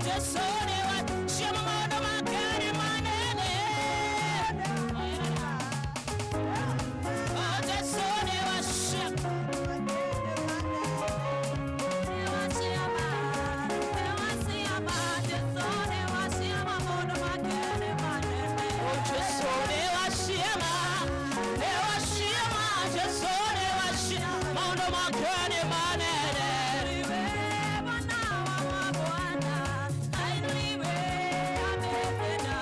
Jesu nĩ wa ciama, maũndũ make nĩ manene. Oh, Jesu nĩ wa ciama. Oh, Jesu nĩ wa ciama, nĩ wa ciama, Jesu nĩ wa ciama, maũndũ make nĩ manene.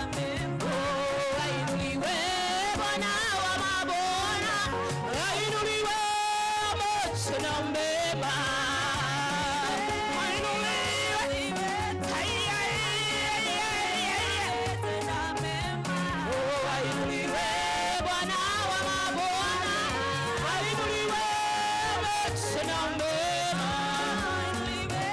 Oh, ainuliwe Bwana wa mabwana, ainuliwe ametenda mema. Ainuliwe. Ai, ai, ai, ai, ai. Oh, ainuliwe Bwana wa mabwana, ainuliwe ametenda mema. Ainuliwe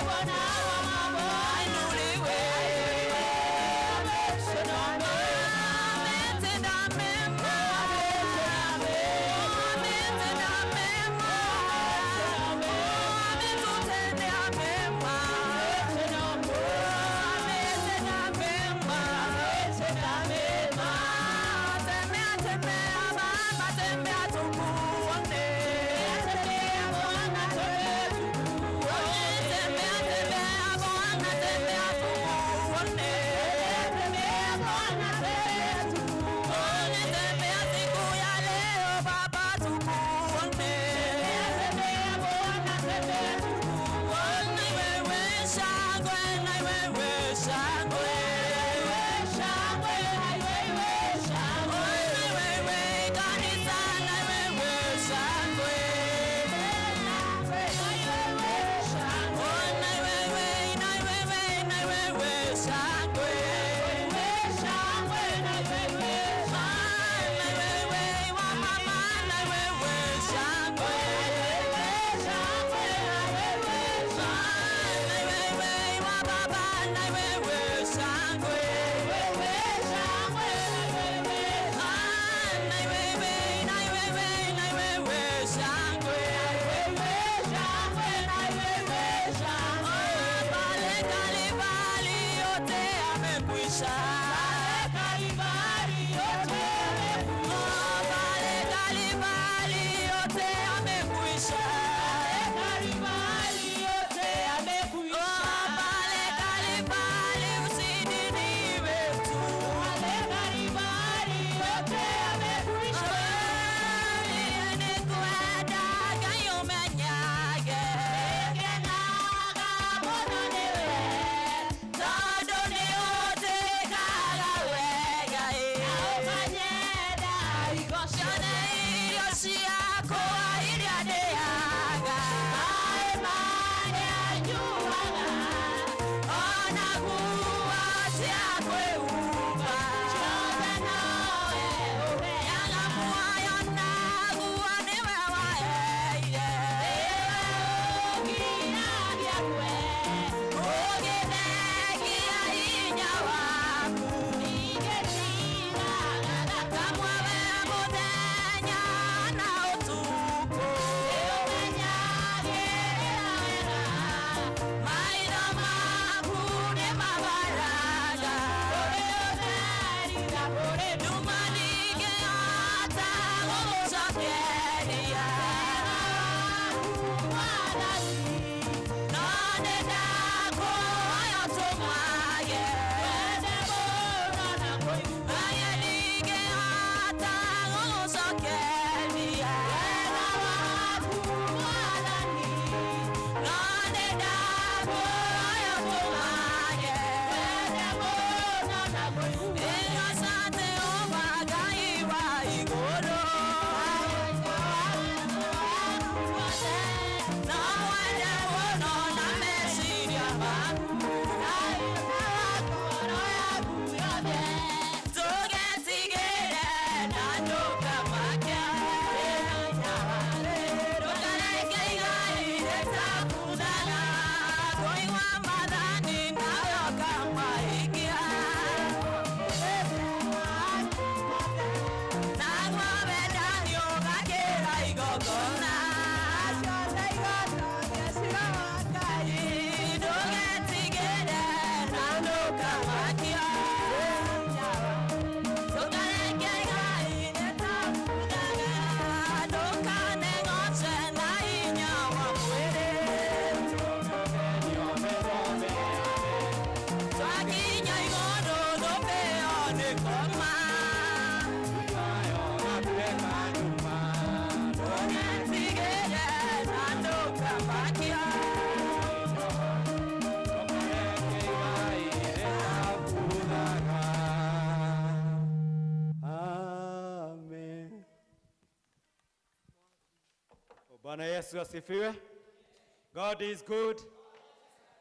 Bwana wa mabwana, ainuliwe ametenda mema. Bwana Yesu asifiwe. God is good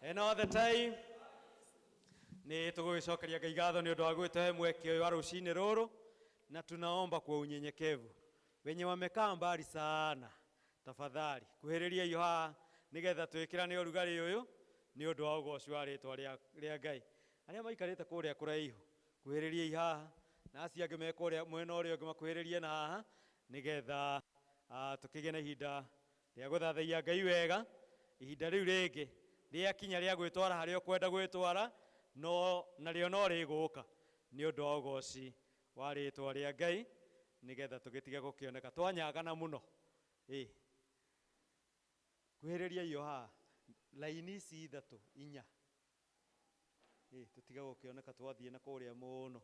and all the time. Nĩ tũgũgĩcokeria Ngai ngatho nĩ ũndũ wa gwĩtũhe mweke ũyũ wa rũcinĩ rũrũ, na tunaomba kwa unyenyekevu. Wenye wamekaa mbali sana, tafadhali kuhĩrĩria iyo haha nĩgetha twĩkĩrane ũrugarĩ ũyũ nĩ ũndũ wa ũgoci wa rĩtwa rĩa Ngai. Arĩa maikarĩte kũrĩa kũraihu, kuhĩrĩriai haha, na acio angĩ me kũrĩa mwena ũrĩa ũngĩ makuhĩrĩrie na haha nĩgetha tũkĩgĩe na ihinda rĩa gũthathaiya Ngai wega. Ihinda rĩu rĩngĩ rĩakinya rĩa gwĩtwara harĩa ũkwenda gwĩtwara, no narĩo no rĩgũka nĩ ũndũ wa ũgoci wa rĩtwa rĩa Ngai, nĩgetha tũgĩtige gũkĩoneka twanyagana mũno. Kuhĩrĩria iyo haha laini ici ithatũ inya, tũtige gũkĩoneka twathiĩ na kũrĩa mũno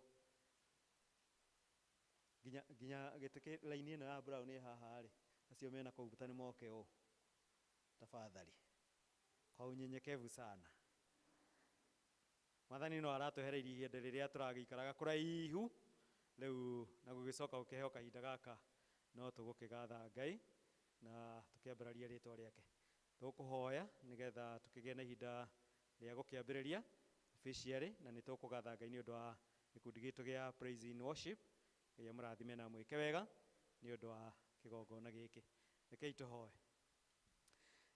nginya gĩtĩ laini ĩno ya brown ĩ haha rĩ, acio mena kũu ta nĩ moke ũũ, tafadhali kwa unyenyekevu sana. Mwathani no aratwehereirie ihinda rĩrĩa tũragĩikaraga kũraihu rĩu, na gũgĩcoka gũkĩheo kahinda gaka no tũgũkĩgatha Ngai na tũkĩambararia rĩtwa rĩake. Tũkũhoya nĩgetha tũkĩgĩe na ihinda rĩa gũkĩambĩrĩria officially, na nĩ tũkũgatha Ngai nĩ ũndũ wa gĩkundi gitũ gĩa Praise in Worship. Ngai amũrathime na mwĩke wega nĩ ũndũ wa kĩgongona gĩkĩ. Rekei tũhoe.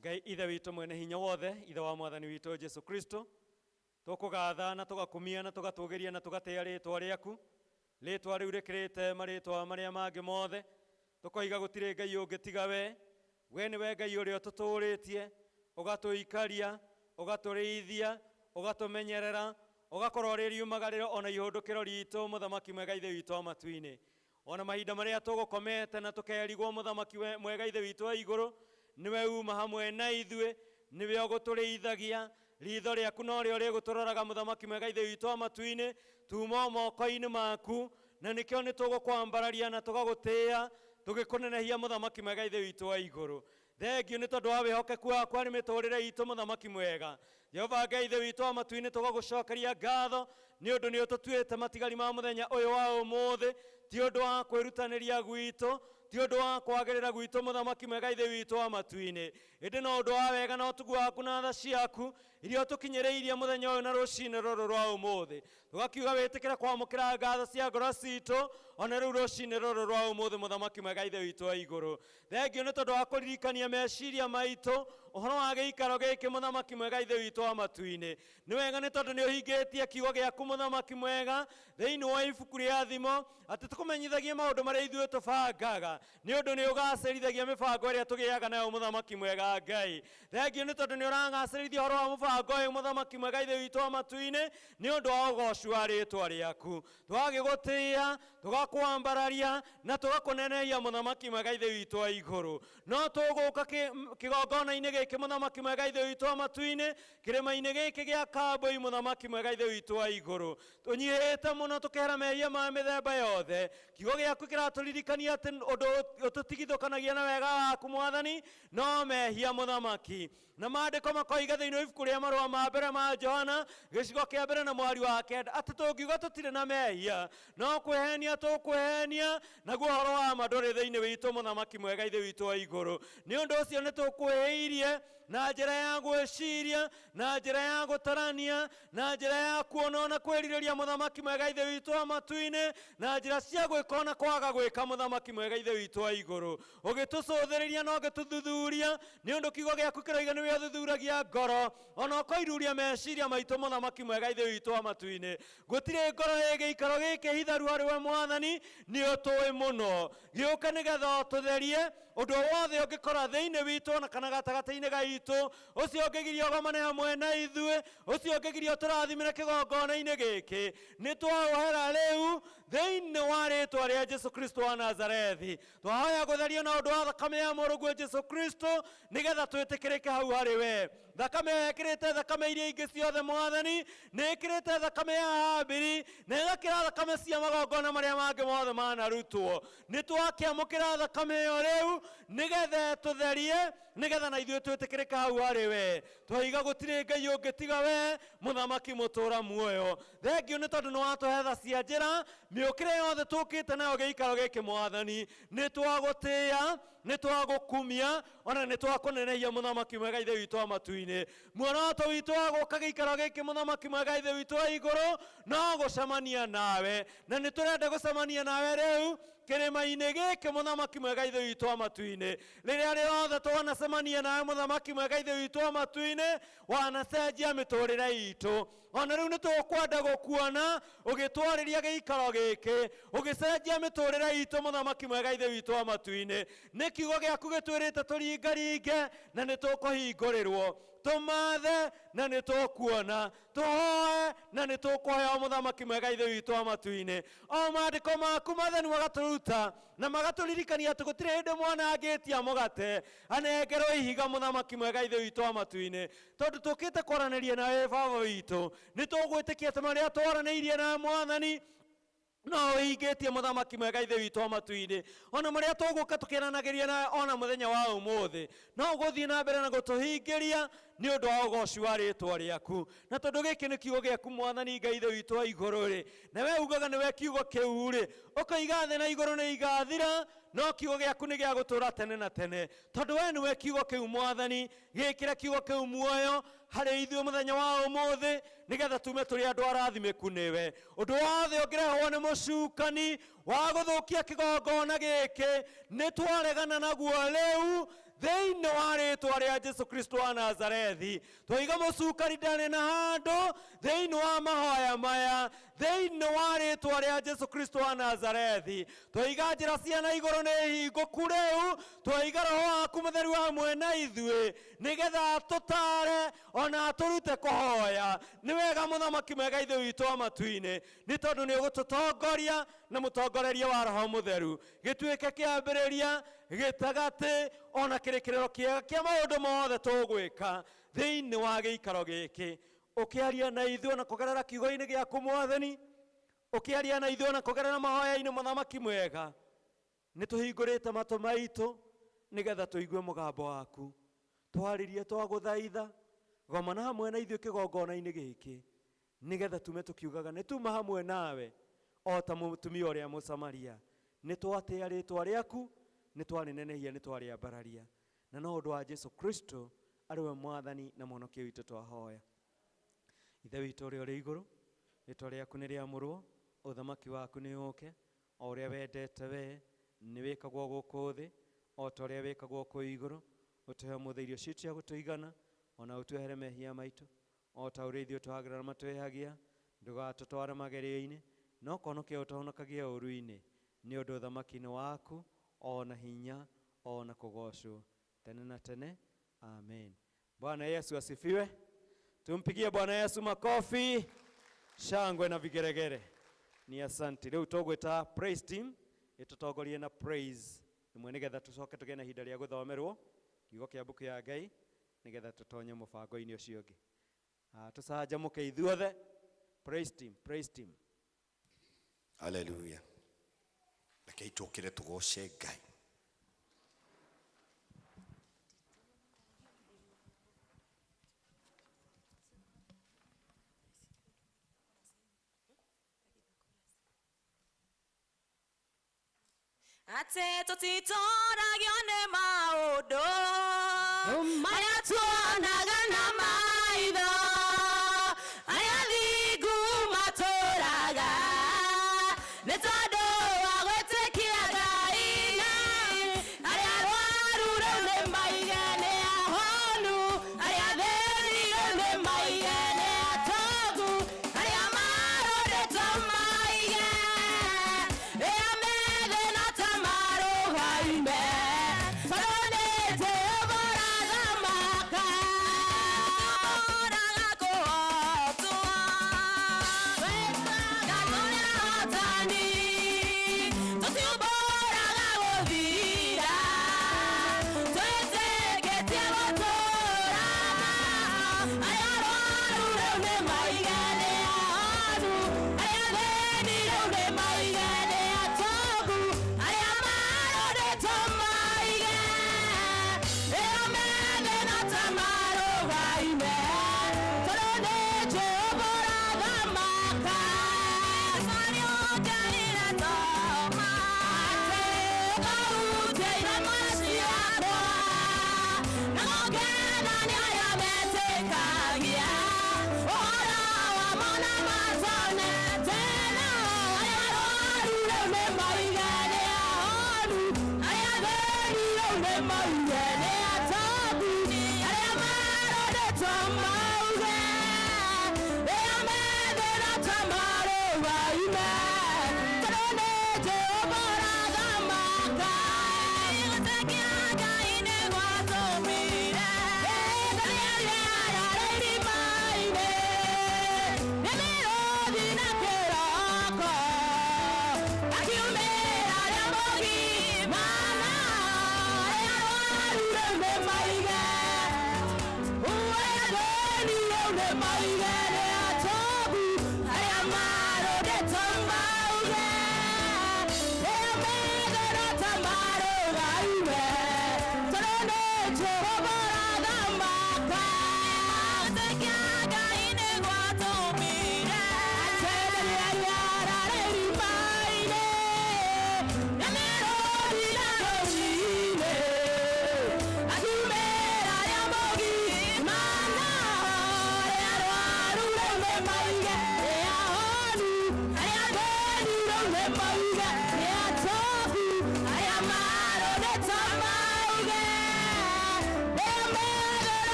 Ngai Ithe witũ mwene hinya wothe, Ithe wa Mwathani witũ Jesu Kristo, tũkũgatha na tũgakumia na tũgatũgĩria na tũgatĩa rĩtwa rĩaku, rĩtwa rĩu rĩkĩrĩte marĩtwa marĩa mangĩ mothe. Tũkoiga gũtirĩ Ngai ũngĩ tiga we. We nĩwe Ngai ũrĩa ũtũtũũrĩtie, ũgatũikaria, ũgatũrĩithia, ũgatũmenyerera, ũgakorwo ũrĩ riumagarĩro ona ihũndũkĩro ritũ, mũthamaki mwega Ithe witũ wa matu-inĩ. Ona mahinda marĩa tũgũkomete na tũkerigwo, mũthamaki mwega Ithe witũ wa igũrũ, nĩwe uma hamwe na ithuĩ, nĩwe ũgũtũrĩithagia. Ritho rĩaku no rĩo rĩgũtũroraga, mũthamaki mwega Ithe witũ wa matu-inĩ, tuma moko-inĩ maku, na nĩkĩo nĩ tũgũkwambararia na tũgagũtĩĩa, tũgĩkũnenehia, mũthamaki mwega Ithe witũ wa igũrũ. Thengiũ nĩ tondũ wa wĩhokeku waku harĩ mĩtũrĩre itũ, mũthamaki mwega Jehova Ngai Ithe witũ wa matu-inĩ. Tũgagũcokeria ngatho nĩ ũndũ nĩ ũtũtuĩte matigari ma mũthenya ũyũ wa ũmũthĩ, ti ũndũ wa kwĩrutanĩria gwitũ, ti ũndũ wa kwagĩrĩra gwitũ, mũthamaki mwega Ithe witũ wa matu-inĩ, ĩndĩ no ũndũ wa wega na ũtugu waku na tha ciaku iria ũtũkinyĩrĩirie mũthenya ũyũ na rũcinĩ rũrũ rwa ũmũthĩ. Tũgakiuga wĩtĩkĩre kwamũkĩra ngatho cia ngoro citũ ona rĩu rũcinĩ rũrũ rwa ũmũthĩ, mũthamaki mwega Ithe witũ wa igũrũ. Thengiũ nĩ tondũ wa kũririkania meciria maitũ ũhoro wa gĩikaro gĩkĩ, mũthamaki mwega Ithe witũ wa matu-inĩ. Nĩ wega nĩ tondũ nĩ ũhingĩtie kiugo gĩaku, mũthamaki mwega, thĩinĩ wa ibuku rĩa Thimo, atĩ tũkũmenyithagie maũndũ marĩa ithuĩ tũbangaga, nĩ ũndũ nĩ ũgacĩrithagia mĩbango ĩrĩa tũgĩaga nayo, mũthamaki mwega Ngai. Thengiũ nĩ tondũ nĩ ũragacĩrithia ũhoro wa mũbango ũyũ, mũthamaki mwega Ithe witũ wa matu-inĩ, nĩ ũndũ wa ũgoci wa rĩtwa rĩaku. Tũgagĩgũtĩĩa, tũgakwambararia na tũgakũnenehia, mũthamaki mwega Ithe witũ wa igũrũ. No tũgũka kĩgongona-inĩ gĩkĩ, mũthamaki mwega Ithe witũ wa matu-inĩ, kĩrĩma-inĩ gĩkĩ gĩa Kambũi, mũthamaki mwega Ithe witũ wa igũrũ, tũnyihĩte mũno tũkehera mehia ma mĩthemba yothe. Kiugo gĩaku kĩratũririkania atĩ ũndũ ũtũtigithũkanagia na wega waku, Mwathani, no mehia, mũthamaki. Na maandĩko makoiga thĩinĩ wa ibuku rĩa marũa ma mbere ma Johana gĩcigo kĩa mbere na mwari wa kenda atĩ tũngiuga tũtirĩ na mehia, no kwĩhenia tũkwĩhenia, naguo ũhoro wa ma ndũrĩ thĩinĩ witũ, mũthamaki mwega Ithe witũ wa igũrũ. Nĩ ũndũ ũcio nĩ tũkwĩhĩirie na njĩra ya gwĩciria, na njĩra ya gũtarania, na njĩra ya kuona na kwĩrirĩria, mũthamaki mwega Ithe witũ wa matu-inĩ, na njĩra cia gwĩka ona kwaga gwĩka, mũthamaki mwega Ithe witũ wa igũrũ. Ũgĩtũcũthĩrĩria na ũgĩtũthuthuria, nĩ ũndũ kiugo gĩaku kĩroiga nĩwe ũthuthuragia ngoro ona ũkoiruria meciria maitũ, mũthamaki mwega Ithe witũ wa matu-inĩ. Gũtirĩ ngoro ĩ gĩikaro gĩkĩ hitharu harĩ we, Mwathani, nĩ ũtũĩ mũno. Gĩũke nĩgetha ũtũtherie ũndũ o wothe ũngĩkora thĩinĩ witũ ona kana gatagatĩ-inĩ gaitũ, ũcio ũngĩgiria ũgomane hamwe na ithuĩ, ũcio ũngĩgiria ũtũrathimĩre kĩgongona-inĩ gĩkĩ. Nĩ twaũhera rĩu thĩinĩ wa rĩtwa rĩa Jesu Kristo wa Nazarethi. Twahoya gũtherio na ũndũ wa thakame ya mũrũguo Jesu Kristo, nĩgetha twĩtĩkĩrĩke hau harĩ we. Thakame ĩyo ĩkĩrĩte thakame iria ingĩ ciothe, Mwathani, nĩ ĩkĩrĩte thakame ya Habili na ĩgakĩra thakame cia magongona marĩa mangĩ mothe manarutwo. Nĩ twakĩamũkĩra thakame ĩyo rĩu nĩgetha ĩtũtherie. Nĩgetha na ithuĩ twĩtĩkĩrĩka hau harĩ we. Twaiga gũtirĩ Ngai ũngĩ tiga we, mũthamaki mũtũra muoyo. Thengiũ nĩ tondũ nĩ watũhe tha cia njĩra, mĩũkĩre yothe tũkĩte nayo gĩikaro gĩkĩ mwathani. Nĩ twagũtĩĩa, nĩ twagũkumia, ona nĩ twakũnenehia mũthamaki mwega Ithe witũ wa matu-inĩ. Muoroto witũ wa gũka gĩikaro gĩkĩ mũthamaki mwega Ithe witũ wa igũrũ no gũcemania nawe, na nĩ tũrenda gũcemania nawe rĩu kĩrĩma-inĩ gĩkĩ mũthamaki mwega Ithe witũ wa matu-inĩ. Rĩrĩa rĩothe twanacemania nawe mũthamaki mwega Ithe witũ wa matu-inĩ, wanacenjia mĩtũrĩre itũ. Ona rĩu nĩ tũkwenda gũkuona ũgĩtwarĩria gĩikaro gĩkĩ, ũgĩcenjia mĩtũrĩre itũ mũthamaki mwega Ithe witũ wa matu-inĩ. Nĩ kiugo gĩaku gĩtwĩrĩte tũringaringe na nĩ tũkũhingũrĩrwo, tũmathe na nĩ tũkuona, tũhoe na nĩ tũkũheo mũthamaki mwega Ithe witũ wa matu-inĩ. O maandĩko maku mathani magatũruta na magatũririkania atĩ gũtirĩ hĩndĩ mwana angĩtia mũgate anengerwo ihiga mũthamaki mwega Ithe witũ wa matu-inĩ. Tondũ tũkĩte kwaranĩria nawe baba witũ, nĩ tũgwĩtĩkia atĩ marĩa twaranĩirie nawe mwathani no ũhingĩtie mũthamaki mwega Ithe witũ wa matu-inĩ. Ona marĩa tũgũka tũkĩaranagĩria nawe ona mũthenya wa ũmũthĩ, no ũgũthiĩ na mbere na gũtũhingĩria nĩ ũndũ wa ũgoci wa rĩtwa rĩaku. Na tondũ gĩkĩ nĩ kiugo gĩaku mwathani Ngai Ithe witũ wa igũrũ rĩ, na we ugaga nĩwe kiugo kĩu rĩ, ũkoiga thĩ na igũrũ nĩ igathira, no kiugo gĩaku nĩ gĩa gũtũũra tene na tene. Tondũ we nĩwe kiugo kĩu mwathani, gĩkĩre kiugo kĩu muoyo harĩ ithuĩ mũthenya wa ũmũthĩ, nĩgetha tume tũrĩ andũ arathimĩku nĩwe. Ũndũ wothe ũngĩrehwo nĩ mũcukani wa gũthũkia kĩgongona gĩkĩ, nĩ twaregana naguo rĩu thĩinĩ wa rĩtwa rĩa Jesu Kristo wa Nazarethi. Twaiga mũcukani ndarĩ na handũ thĩinĩ wa mahoya maya, thĩinĩ wa rĩtwa rĩa Jesu Kristo wa Nazarethi. Twaiga njĩra cia na igũrũ nĩ hingũku rĩu, twaiga Roho waku mũtheru hamwe na ithuĩ, nĩgetha atũtare ona atũrute kũhoya. Nĩ wega mũthamaki mwega Ithe witũ wa matu-inĩ, nĩ tondũ nĩ ũgũtũtongoria na mũtongoreria wa Roho Mũtheru. Gĩtuĩke kĩambĩrĩria, gĩtagatĩ, ona kĩrĩkĩrĩro kĩega kĩa maũndũ mothe tũgwĩka thĩinĩ wa gĩikaro gĩkĩ. Ũkĩaria na ithuĩ na kũgerera kiugo-inĩ gĩaku mwathani, ũkĩaria na ithuĩ na kũgerera mahoya-inĩ mũthamaki mwega, nĩ tũhingũrĩte matũ maitũ nĩgetha tũigue mũgambo waku. Twarĩrie twagũthaitha, gomana hamwe na ithuĩ kĩgongona-inĩ gĩkĩ, nĩgetha tume tũkiugaga nĩ tuma hamwe nawe o ta mũtumia ũrĩa Mũsamaria. Nĩ twatĩa rĩtwa rĩaku, nĩ twarĩnenehia, nĩ twarĩambararia, na no ũndũ wa Jesu Kristo arĩ we mwathani na mũhonokia witũ twahoya. Ithe witũ ũrĩa ũrĩ igũrũ, rĩtwa rĩaku nĩ rĩamũrwo, ũthamaki waku nĩ ũũke, o ũrĩa wendete we nĩ wĩkagwo gũkũ thĩ o ta ũrĩa wĩkagwo kũu igũrũ. Ũtũhe ũmũthĩ irio citũ cia gũtũigana, ona ũtuohere mehia maitũ o ta ũrĩa ithuĩ twagĩrĩra na matwĩhagia. Ndũgatũtware magerio-inĩ, no kũhonokia ũtũhonokagie ũũru-inĩ, nĩ ũndũ ũthamaki nĩ waku, ona hinya, ona kũgoocwo tene na tene. Amen. Bwana Yesu asifiwe. Tumpigie Bwana Yesu makofi, shangwe na vigeregere. Ni asante. Rĩu tũgwĩta praise team ĩtũtongorie na praise ĩmwe, nĩgetha tũcoke tũgĩe na ihinda rĩa gũthomerwo kiugo kĩa mbuku ya Ngai, nĩgetha tũtonye mũbango-inĩ ũcio ũngĩ. Tũcanjamũke ithuothe. Praise team, praise team. Hallelujah. Rekei tũkĩre tũgoce Ngai. Atĩ tũtitoragio nĩ maũndũ marĩa tuonaga na maitho, arĩa thingu matũraga nĩ tondũ wa gwĩtĩkia Ngai. Arĩa arwaru rĩu nĩ maige nĩ ahonu, arĩa athĩni rĩu nĩ maige nĩ atongu, arĩa marũrĩtwo maige ĩa methĩ na ta marũgaime. Tondũ nĩ mauge nĩ atogu arĩa marorĩtwo mauge rĩrĩa methĩra ta marũgaime tondũ nĩ Jehova ũrathamaka. Gũtekia Ngai nĩ gwatũmire rĩrĩa irima-inĩ nĩ mĩrũthi na kĩroko akiumĩra rĩa mũgimana arĩa arwaru rĩu nĩ maige ũyageni rĩu nĩ maige nĩ atogu arĩa marũndĩtwo mauge rĩrĩa methĩra ta marũgaime tondũ nĩ Jehova ũrathamaka. Gũtekia Ngai nĩ gwatũmire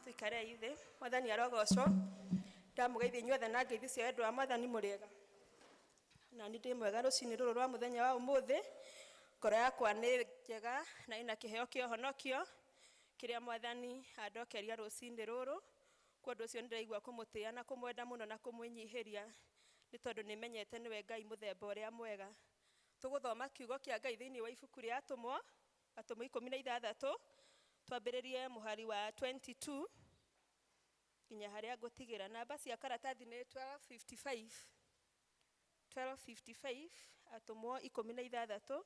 Tuikare ithe Mwathani arogocwo. Ndamũgeithia inyuothe na ngeithi cia wendo wa Mwathani. Mũrĩega? Na nĩ ndĩ mwega. Rũcinĩ rũrũ rwa mũthenya wa ũmũthĩ, ngoro yakwa nĩ njega na ĩna kĩheo kĩa ũhonokio kĩrĩa Mwathani andokeria rũcinĩ rũrũ. Kwa ũndũ ũcio nĩndĩraigua kũmũtĩĩa na kũmwenda mũno na kũmwĩnyihĩria, nĩ tondũ nĩmenyete nĩwe Ngai mũthemba ũrĩa mwega. Tũgũthoma kiugo kĩa Ngai thĩinĩ wa ibuku rĩa Atũmwo, Atũmwo 16, twambĩrĩrie mũhari wa 22 nginya harĩa ngũtigĩra. Namba cia karatathi nĩ 1255, 1255, Atũmwo 16,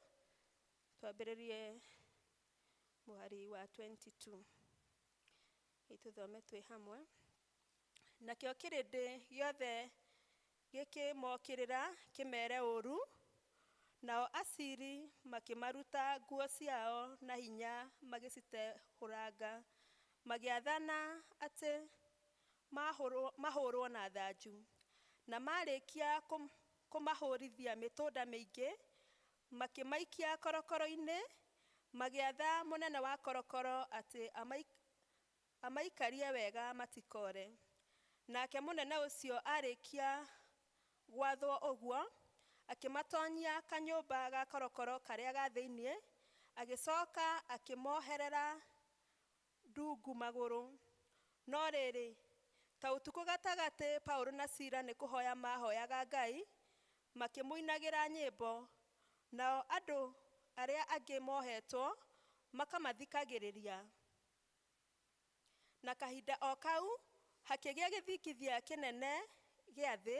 twambĩrĩrie mũhari wa 22. Ĩtũthome twĩ hamwe. Nakĩo kĩrĩndĩ gĩothe gĩkĩmokĩrĩra kĩmere ũru, nao aciri makĩmaruta nguo ciao na hinya magĩcitehũranga, magĩathana atĩ mahũrwo na thanju. Na marĩkia kũmahũrithia mĩtũnda mĩingĩ, makĩmaikia korokoro-inĩ, magĩatha mũnene wa korokoro atĩ amaikarie wega matikore. Nake mũnene ũcio arĩkia gwathwo ũguo, akĩmatonyia kanyũmba ga korokoro karĩa ga thĩiniĩ, agĩcoka akĩmoherera ndungu magũrũ. No rĩrĩ, ta ũtukũ gatagatĩ Paũlũ na Sila nĩ kũhoya mahoyaga Ngai makĩmũinagĩra nyĩmbo, nao andũ arĩa angĩ mohetwo makamathikagĩrĩria. Na kahinda o kau hakĩgĩa gĩthingithia kĩnene gĩa thĩ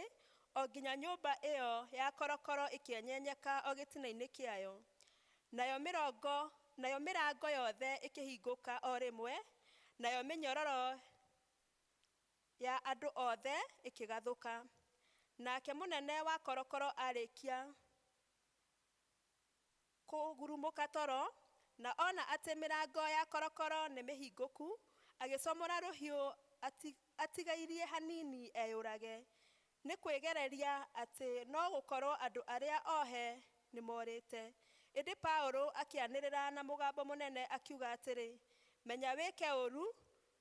o nginya nyũmba ĩyo ya korokoro ĩkĩenyenyeka o gĩtina-inĩ kĩayo. Nayo mĩrango yothe ĩkĩhingũka o rĩmwe, nayo mĩnyororo ya andũ othe ĩkĩgathũka. Nake mũnene wa korokoro arĩkia kũgurumũka toro, na ona atĩ mĩrango ya korokoro nĩ mĩhingũku, agĩcomora rũhiũ atigairie hanini eyũrage, nĩ kwĩgereria atĩ no gũkorwo andũ arĩa ohe nĩ morĩte. Ĩndĩ Paũlũ akĩanĩrĩra na mũgambo mũnene akiuga atĩrĩ, menya wĩke ũru,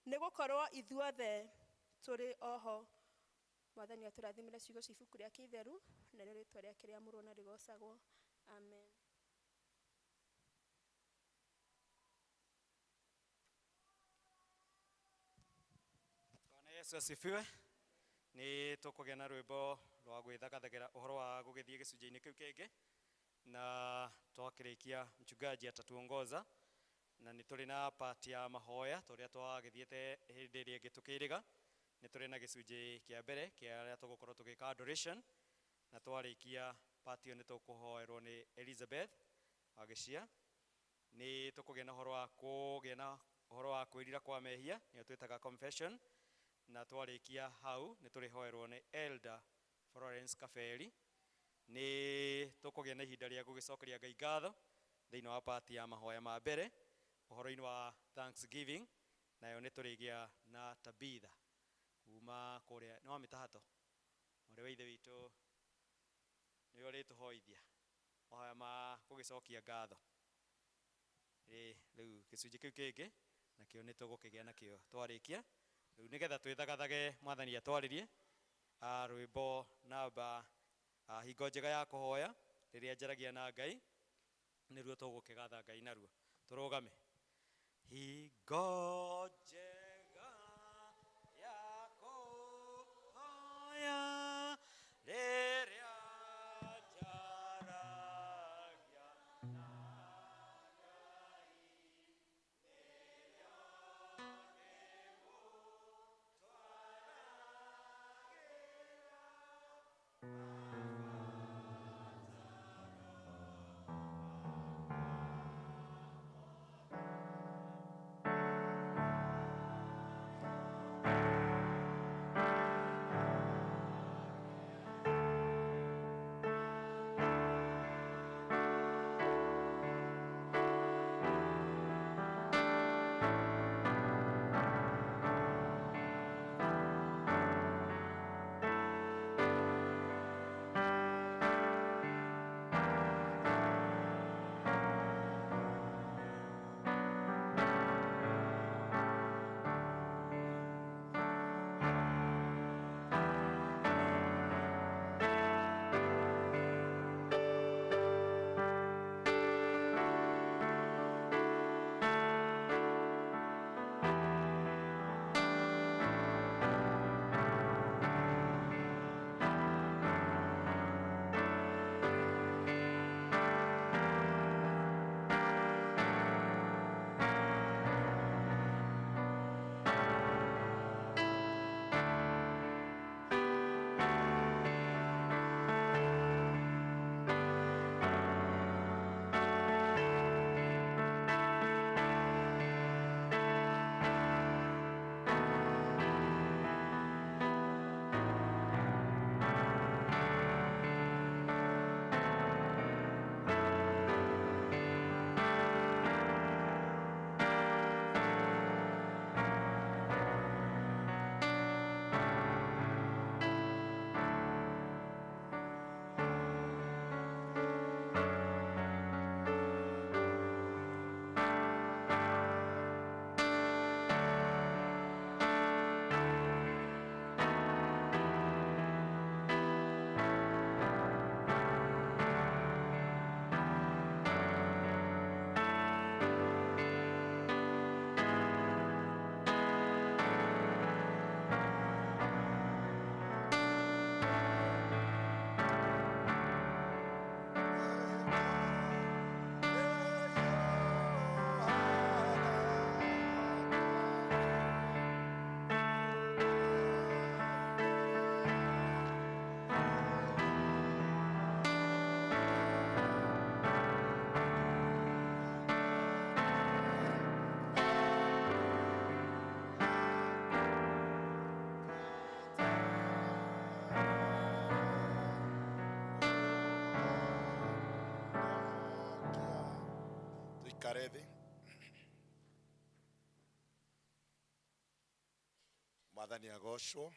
nĩ gũkorwo ithuothe tũrĩ oho. Mwathani atũrathimĩre ciugo cia ibuku rĩake itheru, narĩo rĩtwa rĩake rĩamũrwo na rĩgocagwo. Amen. Bwana Yesu asifiwe. Nĩ tũkũgĩa na rwĩmbo rwa gwĩthagathagĩra ũhoro wa gũgĩthiĩ gĩcunjĩ-inĩ kĩu kĩngĩ, na twakĩrĩkia mchungaji atatuongoza, na nĩ tũrĩ na part ya mahoya tũrĩa twagĩthiĩte hĩndĩ ĩrĩa ĩngĩ tũkĩrĩga. Nĩ tũrĩ na gĩcunjĩ kĩa mbere kĩa arĩa tũgũkorwo tũgĩka adoration, na twarĩkia part ĩyo nĩ tũkũhoerwo nĩ Elizabeth Wagĩcia. Nĩ tũkũgĩa na ũhoro wa kũgĩa na ũhoro wa kwĩrira kwa mehia, nĩyo twĩtaga confession, na twarĩkia hau nĩ tũrĩhoerwo nĩ Elder Florence Kaberi. Nĩ tũkũgĩa na ihinda rĩa gũgĩcokeria Ngai ngatho thĩinĩ wa part ya mahoya ma mbere ũhoro-inĩ wa Thanksgiving, nayo nĩ tũrĩgĩa na Tabitha kuma kũrĩa nĩ wa mĩtahato mwarĩ wa ithe witũ nĩwe ũrĩtũhoithia mahoya ma gũgĩcokia ngatho. Rĩu gĩcunjĩ kĩu kĩngĩ nakĩo nĩ tũgũkĩgĩa nakĩo twarĩkia. Rĩu nĩgetha twĩthagathage Mwathani atwarĩrie rwĩmbo namba hingo njega ya kũhoya rĩrĩa njaragia na Ngai, nĩruo tũgũkĩgatha Ngai naruo. Tũrũgame. Hingo njega ya kũhoya rĩrĩa njaragia na Ngai, rĩrĩa Tũikare thĩ. Mwathani agocwo.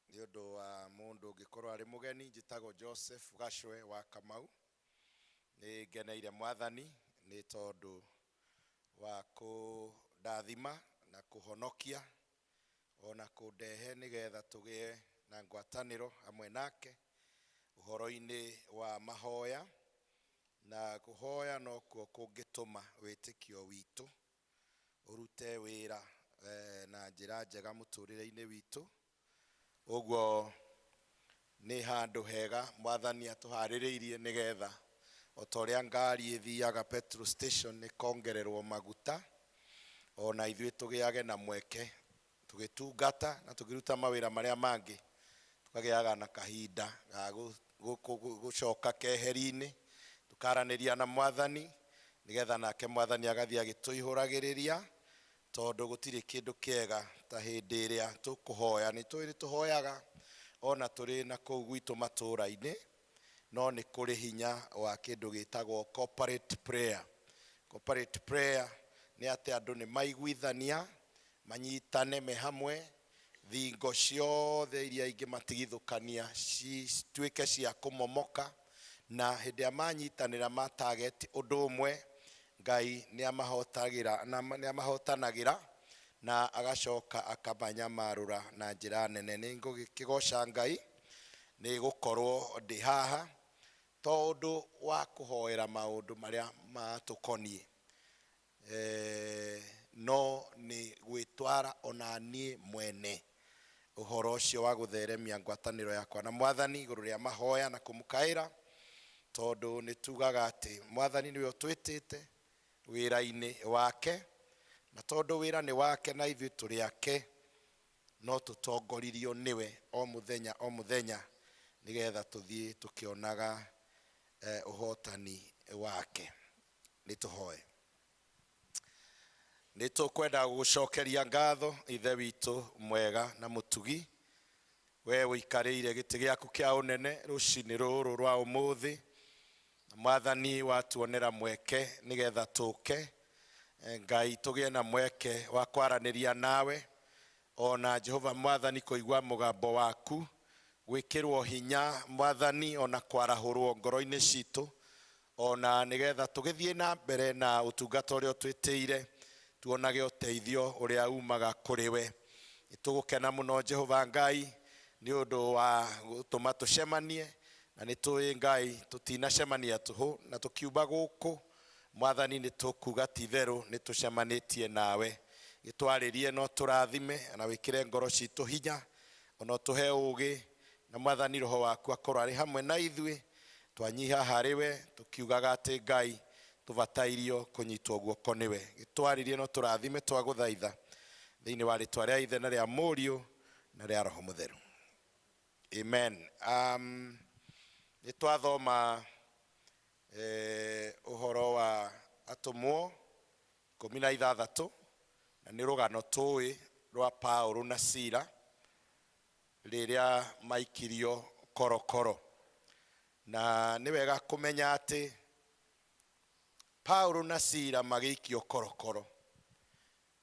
Nĩ ũndũ wa mũndũ ũngĩkorwo arĩ mũgeni, njĩtagwo Joseph Gacwe wa Kamau. Nĩ ngeneire Mwathani nĩ tondũ wa kũndathima na kũhonokia ona kũndehe nĩgetha tũgĩe na ngwatanĩro hamwe nake ũhoro-inĩ wa mahoya, na kũhoya nokuo kũngĩtũma wĩtĩkio witũ ũrute wĩra na njĩra njega mũtũrĩre-inĩ witũ. Ũguo nĩ handũ hega Mwathani atũharĩrĩirie nĩgetha o ta ũrĩa ngari ĩthiaga petrol station ĩkongererwo maguta, ona ithuĩ tũgĩage na mweke tũgĩtungata na tũkĩruta mawĩra marĩa mangĩ, tũkagĩaga na kahinda ga gũcoka keheri-inĩ tũkaranĩria na Mwathani nĩgetha nake Mwathani agathiĩ agĩtũihũragĩrĩria, tondũ gũtirĩ kĩndũ kĩega ta hĩndĩ ĩrĩa tũkũhoya. Nĩ tũĩ nĩ tũhoyaga ona tũrĩ na kũu gwitũ matũũra-inĩ, no nĩ kũrĩ hinya wa kĩndũ gĩtagwo corporate prayer. Corporate prayer nĩ atĩ andũ nĩ maiguithania, manyitane me hamwe, thingo ciothe iria ingĩ matigithũkania cituĩke cia kũmomoka, na hĩndĩ ĩrĩa manyitanĩra ma target ũndũ ũmwe, Ngai nĩ amahotanagĩra na agacoka akamanyamarũra na njĩra nene. Nĩ ngũgĩkĩgoca Ngai nĩ gũkorwo ndĩ haha tondũ wa kũhoera maũndũ marĩa matũkoniĩ, no nĩ gwĩtwara ona niĩ mwene ũhoro ũcio wa gũtheremia ngwatanĩro yakwa na Mwathani igũrũ rĩa mahoya na kũmũkaĩra, tondũ nĩ tugaga atĩ Mwathani nĩwe ũtwĩtĩte wĩra-inĩ wake, na tondũ wĩra nĩ wake na ithuĩ tũrĩ ake, no tũtongoririo nĩwe o mũthenya o mũthenya nĩgetha tũthiĩ tũkĩonaga ũhotani wake. Nĩ tũhoe. Nĩ tũkwenda gũgũcokeria ngatho Ithe witũ mwega na mũtugi, we ũikarĩire gĩtĩ gĩaku kĩa ũnene rũcinĩ rũrũ rwa ũmũthĩ. Mwathani watuonera mweke nĩgetha tũke, Ngai tũgĩe na mweke wa kwaranĩria nawe, ona Jehova Mwathani kũigua mũgambo waku, gwĩkĩrwo hinya Mwathani, ona kwarahũrwo ngoro-inĩ citũ, ona nĩgetha tũgĩthiĩ na mbere na ũtungata ũrĩa ũtwĩtĩire, tuonage ũteithio ũrĩa umaga kũrĩ we. Nĩtũgũkena mũno Jehova Ngai nĩ ũndũ wa gũtũma tũcemanie, na nĩ tũĩ Ngai tũtinacemania tũhũ, na tũkiuma gũkũ Mwathani nĩ tũkuga ti itherũ nĩ tũcemanĩtie nawe. Gĩtwarĩrie no tũrathime na wĩkĩre ngoro citũ hinya, ona ũtũhe ũũgĩ, na Mwathani roho waku akorwo arĩ hamwe na ithuĩ. Twanyiha harĩ we tũkiugaga atĩ Ngai tũbatairio kũnyitwo guoko nĩwe. Gĩtwarĩrie no tũrathime twagũthaitha thĩinĩ wa rĩtwa rĩa Ithe na rĩa Mũriũ na rĩa Roho Mũtheru. Amen. Nĩ twathoma ũhoro wa atũmwo 16, na nĩ rũgano tũĩ rwa Paũlũ na Sila rĩrĩa maikirio korokoro. Na nĩ wega kũmenya atĩ Paũlũ na Sila magĩikio korokoro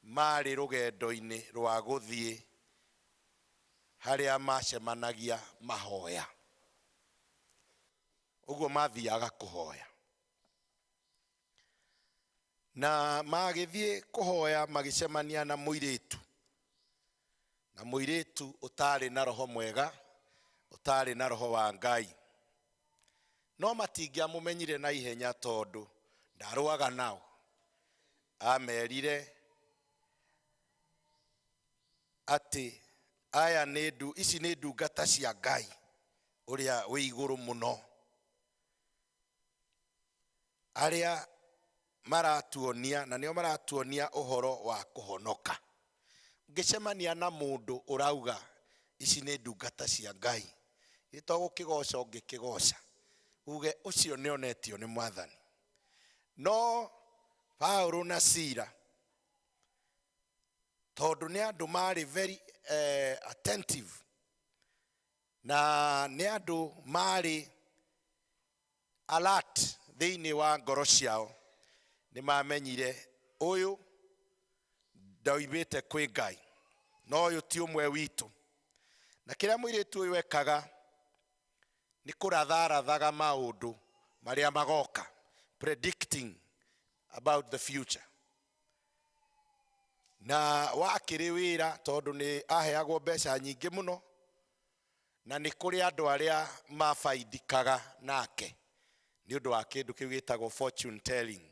marĩ rũgendo-inĩ rwa gũthiĩ harĩa macemanagia mahoya. Ũguo mathiaga kũhoya, na magĩthiĩ kũhoya magĩcemania na mũirĩtu, na mũirĩtu ũtarĩ na roho mwega, ũtarĩ na roho wa Ngai. No matingĩamũmenyire na ihenya tondũ ndarũaga nao. Amerire atĩ aya nĩ ici nĩ ndungata cia Ngai ũrĩa wĩ igũrũ mũno, arĩa maratuonia, na nĩo maratuonia ũhoro wa kũhonoka. Ũngĩcemania na mũndũ ũrauga ici nĩ ndungata cia Ngai, ĩto gũkĩgoca ũngĩkĩgoca, uge ũcio nĩonetio nĩ Mwathani. No Paũlũ na Sila tondũ nĩ andũ marĩ very attentive, na nĩ andũ marĩ alert Thĩinĩ wa ngoro ciao nĩ mamenyire ũyũ ndoimĩte kwĩ Ngai, no ũyũ ti ũmwe witũ. Na kĩrĩa mũirĩtu ũyũ ekaga nĩ kũratharathaga maũndũ marĩa magoka, predicting about the future. Na wakĩrĩ wĩra tondũ nĩ aheagwo mbeca nyingĩ mũno, na nĩ kũrĩ andũ arĩa mabaidikaga nake nĩ ũndũ wa kĩndũ kĩu gĩtagwo fortune telling.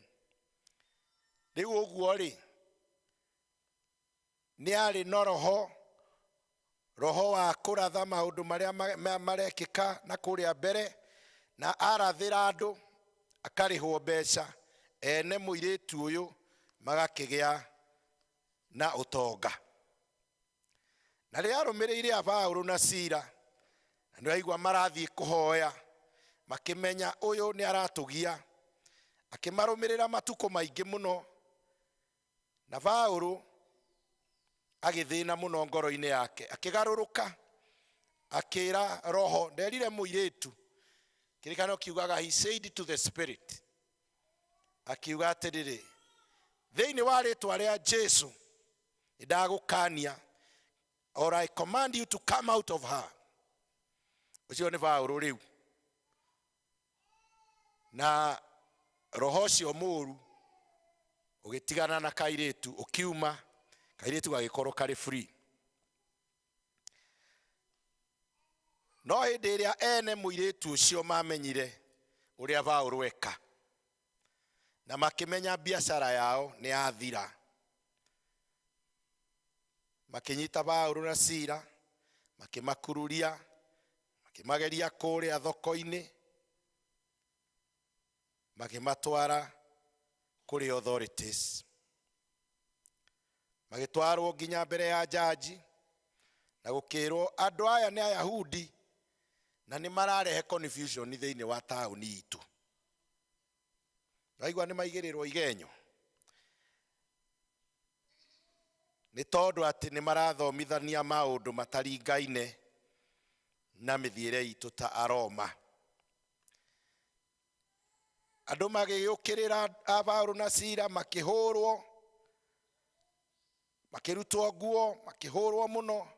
Rĩu ũguo rĩ, nĩ arĩ na roho, roho wa kũratha maũndũ marĩa marekĩka na kũrĩa mbere, na arathĩra andũ akarĩhwo mbeca, ene mũirĩtu ũyũ magakĩgĩa na ũtonga. Na rĩrĩa arũmĩrĩire a Paũlũ na Sila, na nĩ aigua marathiĩ kũhoya, makĩmenya ũyũ nĩ aratũgia, akĩmarũmĩrĩra matukũ maingĩ mũno. Na Paũlũ agĩthĩna mũno ngoro-inĩ yake, akĩgarũrũka, akĩra roho, nderire mũirĩtu, kĩrĩkanĩro kiugaga he said to the spirit, akiuga atĩrĩrĩ, thĩinĩ wa rĩtwa rĩa Jesu nĩndagũkania, or I command you to come out of her. Ũcio nĩ Paũlũ rĩu. Na roho ũcio mũũru ũgĩtigana na kairĩtu, ũkiuma, kairĩtu gagĩkorwo karĩ free. No hĩndĩ ĩrĩa ene mũirĩtu ũcio mamenyire ũrĩa Paũlũ eka, na makĩmenya biacara yao nĩ yathira, makĩnyita Paũlũ na Sila, makĩmakururia, makĩmageria kũrĩa thoko-inĩ, makĩmatwara kũrĩ authorities, magĩtwarwo nginya mbere ya jaji, na gũkĩrwo andũ aya nĩ Ayahudi na nĩ mararehe confusion thĩinĩ wa taũni itũ. Waigua nĩ maigĩrĩrwo igenyo nĩ tondũ atĩ nĩ marathomithania maũndũ mataringaine na mĩthiĩre itũ ta Aroma. Andũ magĩũkĩrĩra Paũlũ na Sila, makĩhũrwo, makĩrutwo nguo, makĩhũrwo mũno,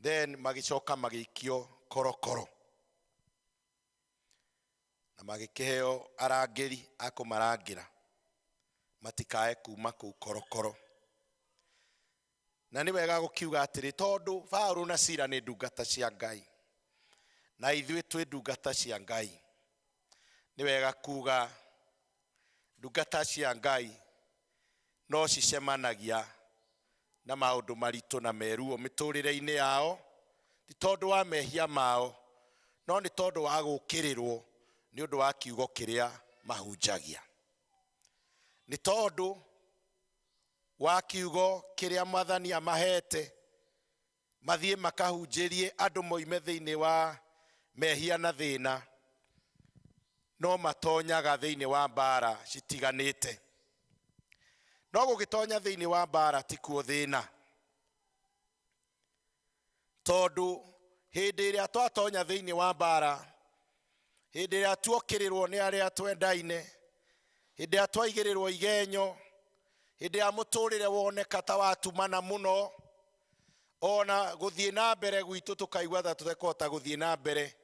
then magĩcoka magĩikio korokoro na magĩkĩheo arangĩri a kũmarangĩra matikae kuma kũu korokoro. Na nĩ wega gũkiuga atĩrĩ, tondũ Paũlũ na Sila nĩ ndungata cia Ngai na ithuĩ twĩ ndungata cia Ngai, nĩ wega kuga ndungata cia Ngai no cicemanagia na maũndũ maritũ na meruo mĩtũrĩre-inĩ yao, ti tondũ wa mehia mao, no nĩ tondũ wa gũũkĩrĩrwo nĩ ũndũ wa kiugo kĩrĩa mahunjagia, nĩ tondũ wa kiugo kĩrĩa Mwathani amahete mathiĩ makahunjĩrie andũ moime thĩinĩ wa mehia na thĩna, no matonyaga thĩinĩ wa mbara citiganĩte. No gũgĩtonya thĩinĩ wa mbara ti kuo thĩna, tondũ hĩndĩ ĩrĩa twatonya thĩinĩ wa mbara, hĩndĩ ĩrĩa tuokĩrĩrwo nĩ arĩa twendaine, hĩndĩ ĩrĩa twaigĩrĩrwo igenyo, hĩndĩ ĩrĩa mũtũrĩre woneka ta watumana mũno, ona gũthiĩ na mbere gwitũ tũkaigua ta tũtekũhota gũthiĩ na mbere,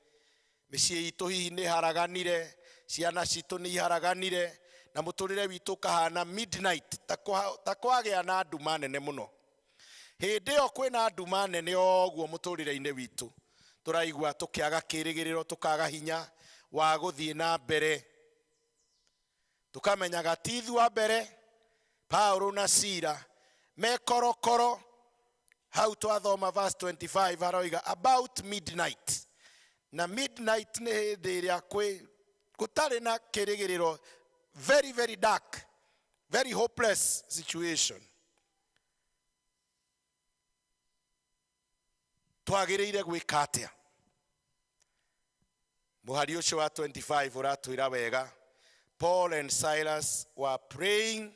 mĩciĩ itũ hihi nĩ haraganire, ciana citũ nĩ iharaganire, na mũtũrĩre witũ ũkahana midnight, ta kwagĩa na nduma nene mũno. Hĩndĩ ĩyo kwĩna nduma nene ũguo mũtũrĩre-inĩ witũ, tũraigua tũkĩaga kĩrĩgĩrĩro, tũkaga hinya wa gũthiĩ na mbere, tũkamenyaga ti ithuĩ a mbere. Paũlũ na Sila me korokoro, hau twathoma verse 25 haroiga about midnight, na midnight nĩ hĩndĩ ĩrĩa kwĩ gũtarĩ na kĩrĩgĩrĩro, very very dark, very hopeless situation. Twagĩrĩire gwĩka atĩa? Mũhari ũcio wa 25 ũratwĩra wega, Paul and Silas were praying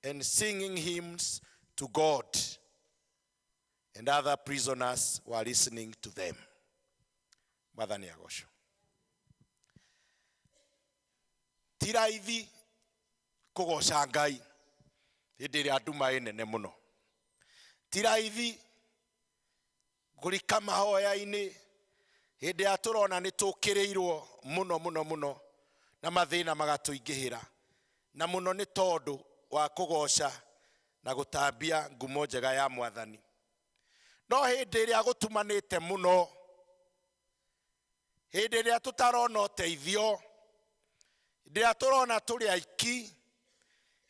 and singing hymns to God, and other prisoners were listening to them. Mwathani agocwo. Ti raithi kũgoca Ngai hĩndĩ ĩrĩa nduma ĩ nene mũno. Ti raithi kũrika mahoya-inĩ hĩndĩ ĩrĩa tũrona nĩ tũkĩrĩirwo mũno mũno mũno na mathĩna magatũingĩhĩra, na mũno nĩ tondũ wa kũgoca na gũtambia ngumo njega ya Mwathani. No hĩndĩ ĩrĩa gũtumanĩte mũno, hĩndĩ ĩrĩa tũtarona ũteithio, hĩndĩ ĩrĩa tũrona tũrĩ aiki,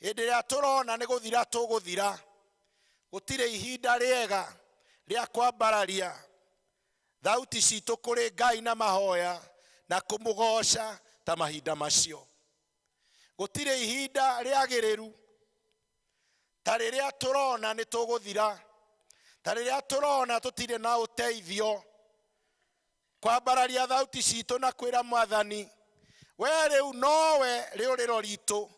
hĩndĩ ĩrĩa tũrona nĩ gũthira tũgũthira, gũtirĩ ihinda rĩega rĩa kwambararia thauti citũ kũrĩ Ngai na mahoya na kũmũgoca ta mahinda macio. Gũtirĩ ihinda rĩagĩrĩru ta rĩrĩa tũrona nĩ tũgũthira, ta rĩrĩa tũrona tũtirĩ na ũteithio, kwambararia thauti citũ na kwĩra Mwathani, we rĩu nowe rĩũrĩro ritũ,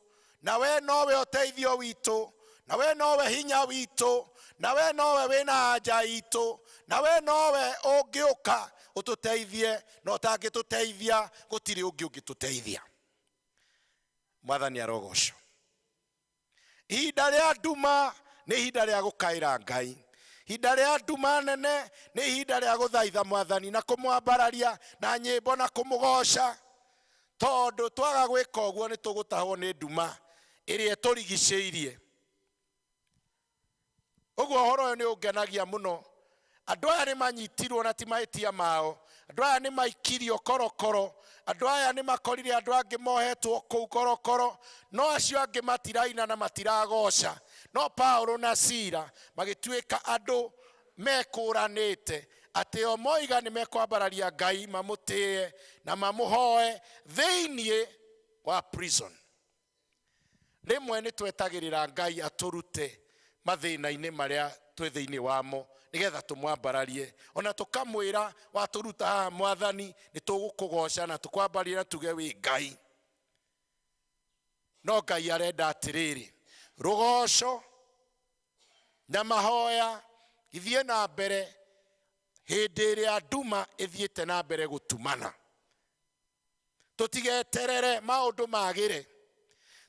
na we nowe ũteithio witũ, na we nowe hinya witũ, na we nowe wĩna anja itũ, na we nowe ũngĩũka ũtũteithie, na ũtangĩtũteithia gũtirĩ ũngĩ ũngĩtũteithia. Mwathani arogocwo. Ihinda rĩa nduma nĩ ihinda rĩa gũkaĩra Ngai. Ihinda rĩa nduma nene nĩ ihinda rĩa gũthaitha Mwathani na kũmwambararia na nyĩmbo na kũmũgoca, tondũ twaga gwĩka ũguo nĩ tũgũtahwo nĩ nduma ĩrĩa ĩtũrigicĩirie. Ũguo ũhoro ũyũ nĩ ũngenagia mũno. Andũ aya nĩ manyitirwo na ti mahĩtia mao, andũ aya nĩ maikirio korokoro, andũ aya nĩ makorire andũ angĩ mohetwo kũu korokoro, no acio angĩ matiraina na matiragoca. No Paulo na Sila magĩtuĩka andũ mekũranĩte atĩ o moiga nĩ mekwambararia Ngai mamũtĩe na mamũhoe thĩinĩ wa prison. Rĩmwe nĩ twetagĩrĩra Ngai atũrute mathĩna-inĩ marĩa twĩ thĩinĩ wamo nĩgetha tũmwambararie, ona tũkamwĩra watũruta haha Mwathani nĩ tũgũkũgoca na tũkwambararie na tuge wĩ Ngai. No Ngai arenda atĩrĩrĩ, rũgoco na mahoya ithiĩ na mbere hĩndĩ ĩrĩa nduma ĩthiĩte na mbere gũtumana. Tũtigeterere maũndũ magĩre,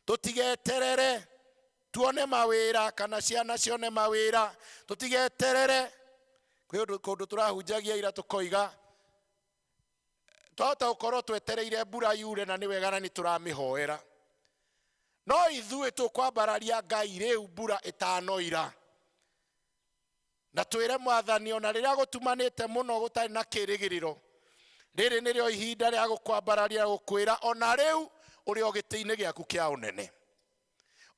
tũtigeterere tuone mawĩra kana ciana cione mawĩra, tũtigeterere. Kwĩ kũndũ tũrahunjagia ira tũkoiga twahota gũkorwo twetereire mbura yure na nĩ wega na nĩ tũramĩhoera, no ithuĩ tũkwambararia Ngai rĩu mbura ĩtanoira, na twĩre Mwathani ona rĩrĩa gũtumanĩte mũno gũtarĩ na kĩrĩgĩrĩro, rĩrĩ nĩrĩo ihinda rĩa gũkwambararia gũkwĩra ona rĩu ũrĩ o gĩtĩ-inĩ gĩaku kĩa ũnene,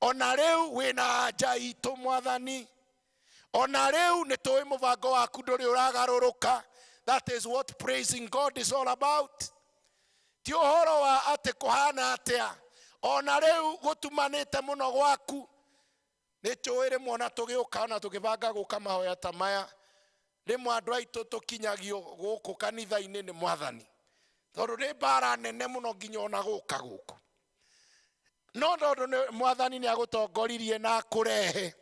ona rĩu wĩna anja itũ Mwathani, ona rĩu nĩ tũĩ mũbango waku ndũrĩ ũragarũrũka. That is what praising God is all about. Ti ũhoro wa atĩ kũhana atĩa, ona rĩu gũtumanĩte mũno gwaku. Nĩ njũĩ rĩmwe ona tũgĩũka ona tũgĩbanga gũka mahoya ta maya, rĩmwe andũ aitũ tũkinyagio gũkũ kanitha-inĩ nĩ Mwathani, tondũ nĩ mbara nene mũno nginya ona gũka gũkũ. No tondũ nĩ Mwathani nĩ agũtongoririe na akũrehe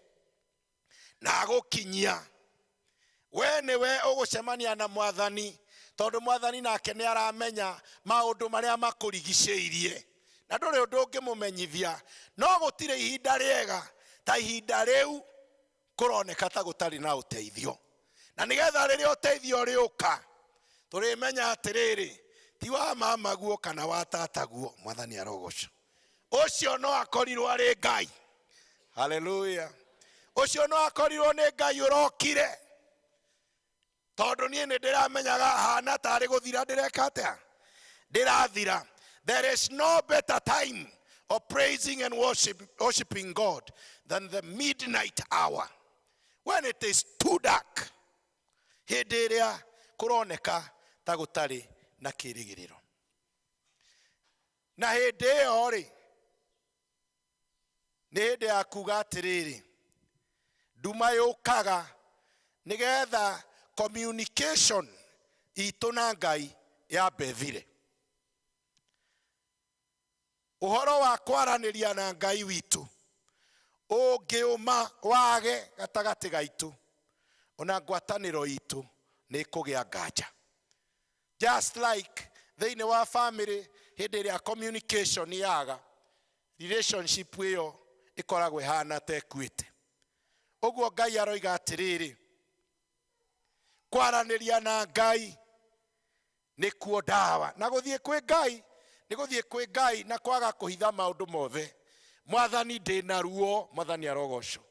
na agũkinyia, we nĩwe ũgũcemania na Mwathani, tondũ Mwathani nake nĩ aramenya maũndũ marĩa makũrigicĩirie, na ndũrĩ ũndũ ũngĩmũmenyithia. No gũtirĩ ihinda rĩega ta ihinda rĩu kũroneka ta gũtarĩ na ũteithio, na nĩgetha rĩrĩa ũteithio ũrĩũka tũrĩmenya atĩrĩrĩ, ti wa mamaguo kana wa tataguo. Mwathani arogocwo. Ũcio no akorirwo arĩ Ngai. Haleluya. Ũcio no akorirwo nĩ Ngai ũrokire, tondũ niĩ nĩ ndĩramenyaga hana tarĩ gũthira ndĩreka atĩa, ndĩrathira. There is no better time of praising and worshiping God than the midnight hour, when it is too dark, hĩndĩ ĩrĩa kũroneka ta gũtarĩ na kĩrĩgĩrĩro. Na hĩndĩ ĩyo rĩ, nĩ hĩndĩ ya kuga atĩrĩrĩ, nduma yũkaga nĩgetha communication itũ na Ngai yambe ĩthire. Ũhoro wa kwaranĩria na Ngai witũ ũngĩũma wage gatagatĩ gaitũ, ona ngwatanĩro itũ nĩ ĩkũgĩa nganja. Just like thĩinĩ wa family, hĩndĩ ĩrĩa communication yaga, Relationship ĩyo ĩkoragwo ĩhana ta ĩkuĩte. Ũguo Ngai aroiga atĩrĩrĩ, kwaranĩria na Ngai nĩkuo ndawa, na gũthiĩ kwĩ Ngai nĩ gũthiĩ kwĩ Ngai na kwaga kũhitha maũndũ mothe. Mwathani ndĩna ruo, Mwathani arogocwo.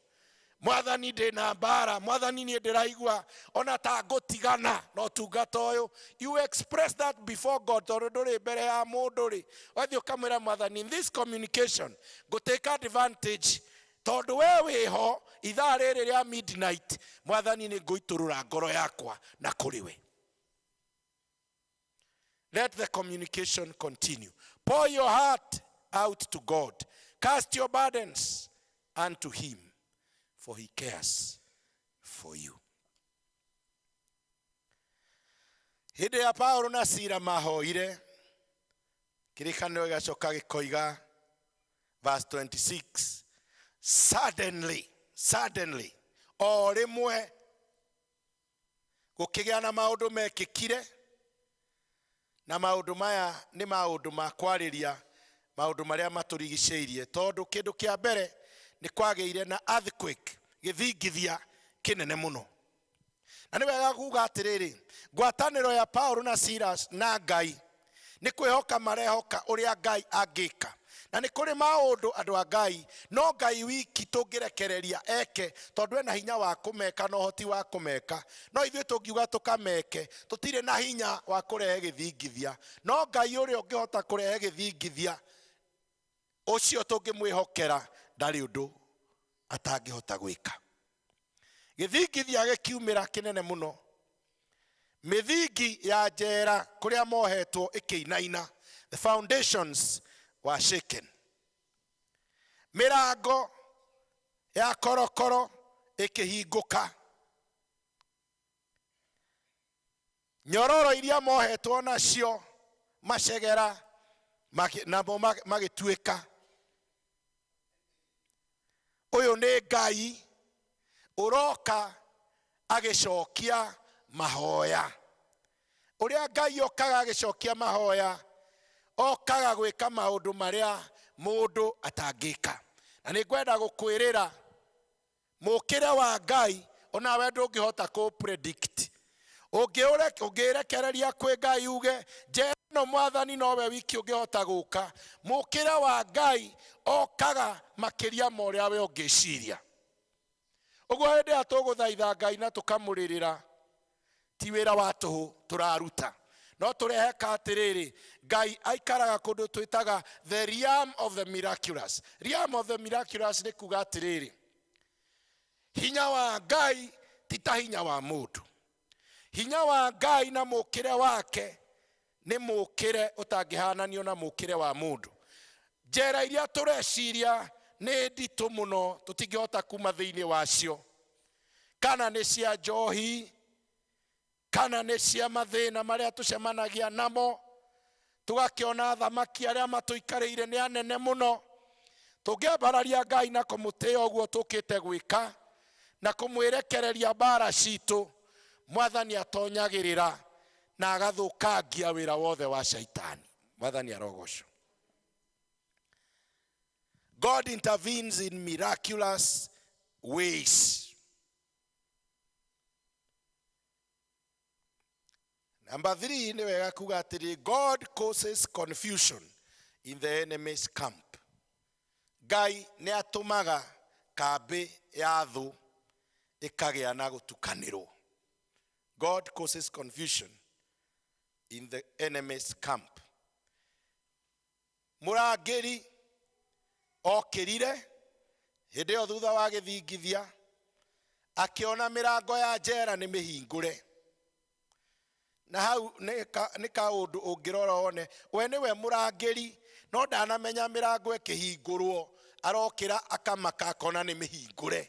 Mwathani ndĩna mbara, Mwathani niĩ ndĩraigua ona ta ngũtigana na ũtungata ũyũ. You express that before God, tondũ ndũrĩ mbere ya mũndũ rĩ, wathiĩ ũkamwĩra Mwathani, in this communication ngũtake advantage tondũ we wĩho ithaa rĩrĩ rĩa midnight, Mwathani nĩ ngũitũrũra ngoro yakwa na kũrĩ we. Let the communication continue. Pour your heart out to God. Cast your burdens unto him, for he cares for you. Hĩndĩ ya Paulo na Sila mahoire, kĩrĩkanĩro gĩgacoka gĩkoiga, verse 26, suddenly, suddenly, o rĩmwe gũkĩgĩa na maũndũ mekĩkire, na maũndũ maya nĩ maũndũ ma kwarĩria maũndũ marĩa matũrigicĩirie, tondũ kĩndũ kĩa mbere nĩ kwagĩire na earthquake, gĩthingithia kĩnene mũno. Na nĩ wega kuga atĩrĩrĩ, ngwatanĩro ya Paulo na Silas na Ngai nĩ kwĩhoka marehoka ũrĩa Ngai angĩka. Na nĩ kũrĩ maũndũ andũ a Ngai no Ngai wiki tũngĩrekereria eke, tondũ ena hinya wa kũmeka na ũhoti wa kũmeka. No ithuĩ tũngiuga tũkameke, tũtirĩ na hinya wa kũrehe gĩthingithia. No Ngai ũrĩa ũngĩhota kũrehe gĩthingithia, ũcio tũngĩmwĩhokera ndarĩ ũndũ atangĩhota gwĩka. Gĩthingithia gĩkiumĩra kĩnene mũno, mĩthingi ya njera kũrĩa mohetwo ĩkĩinaina, the foundations were shaken. Mĩrango ya korokoro ĩkĩhingũka, nyororo iria mohetwo nacio macegera namo magĩtuĩka. Ũyũ nĩ Ngai ũroka agĩcokia mahoya. Ũrĩa Ngai okaga agĩcokia mahoya, okaga gwĩka maũndũ marĩa mũndũ atangĩka. Na nĩ ngwenda gũkwĩrĩra, mũkĩre wa Ngai onawe ndũngĩhota kũ predict. Ũngĩrekereria kwĩ Ngai uge njera ĩno Mwathani nowe wiki ũngĩhota gũka, mũkĩre wa Ngai okaga makĩria ma ũrĩa we ũngĩciria. Ũguo hĩndĩ ĩrĩa tũgũthaitha Ngai na tũkamũrĩrĩra, ti wĩra wa tũhũ tũraruta. No tũreheka atĩrĩrĩ, Ngai aikaraga kũndũ twĩtaga the realm of the miraculous. Realm of the miraculous nĩ kuga atĩrĩrĩ, hinya wa Ngai ti ta hinya wa mũndũ. Hinya wa Ngai na mũkĩre wake nĩ mũkĩre ũtangĩhananio na mũkĩre wa mũndũ. Njera iria tũreciria nĩ nditũ mũno, tũtingĩhota kuma thĩinĩ wacio, kana nĩ cia njohi, kana nĩ cia mathĩna marĩa tũcemanagia namo, tũgakĩona athamaki arĩa matũikarĩire nĩ anene mũno. Tũngĩambararia Ngai na kũmũtĩĩa ũguo tũkĩte gwĩka, na kũmwĩrekereria mbara citũ, Mwathani atonyagĩrĩra na agathũkangia wĩra wothe wa Shaitani. Mwathani arogocwo. God intervenes in miraculous ways. Number 3, nĩ wega kuga atĩrĩ, God causes confusion in the enemy's camp. Ngai nĩ atũmaga kambĩ ya thũ ĩkagĩa na gũtukanĩrwo. God causes confusion in the enemy's camp. Mũrangĩri okĩrire hĩndĩ ĩyo thutha wa gĩthingithia, akĩona mĩrango ya njera nĩ mĩhingũre. Na hau nĩ kaũndũ ũngĩrora wone, we nĩwe mũrangĩri, no ndanamenya mĩrango ĩkĩhingũrwo, arokĩra akamaka akona nĩ mĩhingũre.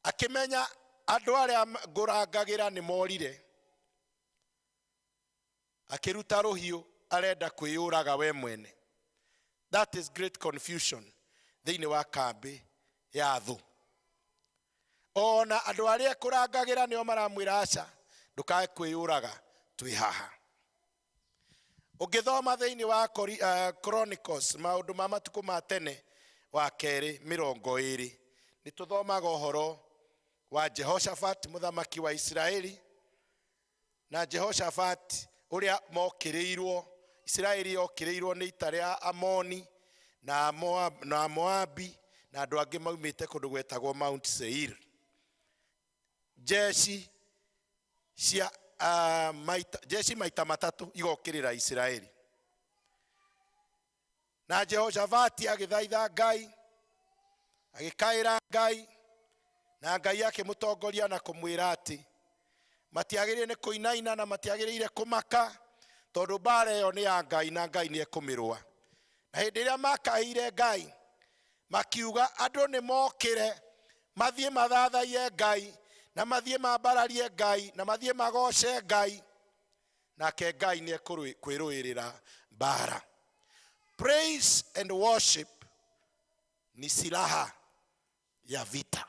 Akĩmenya andũ arĩa ngũrangagĩra nĩ morire, akĩruta rũhiũ arenda kwĩyũraga we mwene. That is great confusion thĩinĩ wa kambĩ ya thũ. Ona andũ arĩa kũrangagĩra nĩo maramwĩra aca, ndũkae kwĩyũraga, twĩ haha. Ũngĩthoma thĩinĩ wa Chronicles, maũndũ ma matukũ ma tene wa kerĩ 20, nĩ tũthomaga ũhoro wa Jehoshaphat mũthamaki wa Isiraeli, na Jehoshaphat ũrĩa mokĩrĩirwo, Isiraeli yokĩrĩirwo nĩ ita rĩa Amoni na Moab, na Moabi na andũ angĩ maumĩte kũndũ gwetagwo Mount Seir. Jeshi cia jeshi maita matatũ igokĩrĩra Isiraeli. Na Jehoshaphat agĩthaitha Ngai, agĩkaĩra Ngai, na Ngai akĩmũtongoria na kũmwĩra atĩ matiagĩrĩire nĩ kũinaina na matiagĩrĩire kũmaka, tondũ mbara ĩyo nĩ ya Ngai na Ngai nĩ ekũmĩrũa. Na hĩndĩ ĩrĩa makaĩire Ngai, makiuga andũ nĩ mokĩre mathiĩ mathathaiye Ngai, na mathiĩ mambararie Ngai, na mathiĩ magoce Ngai, nake Ngai nĩ ekwĩrũĩrĩra mbara. Praise and worship ni silaha ya vita.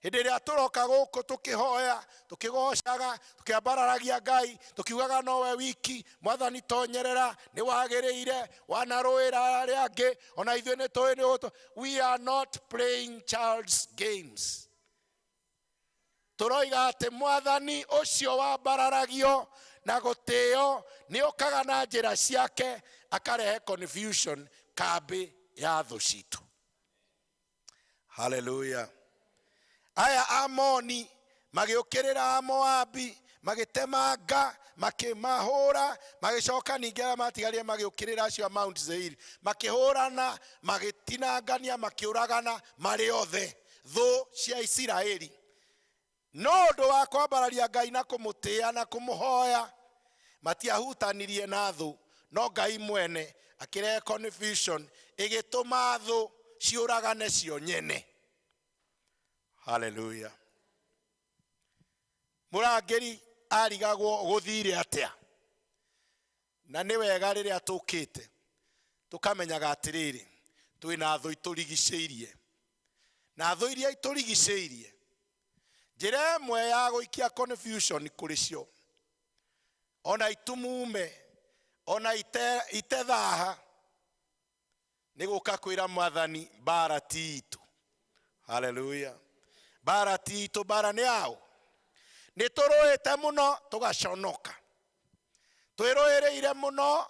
Hĩndĩ ĩrĩa tũroka gũkũ tũkĩhoya, tũkĩgocaga, tũkĩambararagia Ngai, tũkiugaga nowe wiki, Mwathani tonyerera, nĩ wagĩrĩire, wanarũĩra arĩa angĩ, ona ithuĩ nĩ tũĩ nĩ ũgũtũ. We are not playing child's games. Tũroiga atĩ Mwathani ũcio wambararagio na gũtĩo nĩ okaga na njĩra ciake akarehe confusion kambĩ ya thũ citũ. Hallelujah. Aya Amoni magĩũkĩrĩra Amoabi, magĩtemanga, makĩmahũra, magĩcoka ningĩ arĩa matigarire magĩũkĩrĩra acio a Mount Seir, makĩhũrana, magĩtinangania, makĩũragana marĩ othe thũ cia Isiraeli. No ũndũ wa kwambararia Ngai na kũmũtĩĩa na kũmũhoya, matiahutanirie na thũ, no Ngai mwene akĩrehe confusion ĩgĩtũma thũ ciũragane cio nyene. Hallelujah. Mũrangĩri arigagwo gũthire atĩa, na nĩ wega rĩrĩa tũkĩte tũkamenyaga atĩrĩrĩ, twĩna thũ itũrigicĩirie, na thũ iria itũrigicĩirie, njĩra ĩmwe ya gũikia confusion kũrĩ cio, ona itumume, ona itethaha, nĩ gũka kwĩra Mwathani mbara ti itũ. Hallelujah. Mbara ti itũ, mbara nĩ yao. Nĩ tũrũĩte mũno tũgaconoka, twĩrũĩrĩire mũno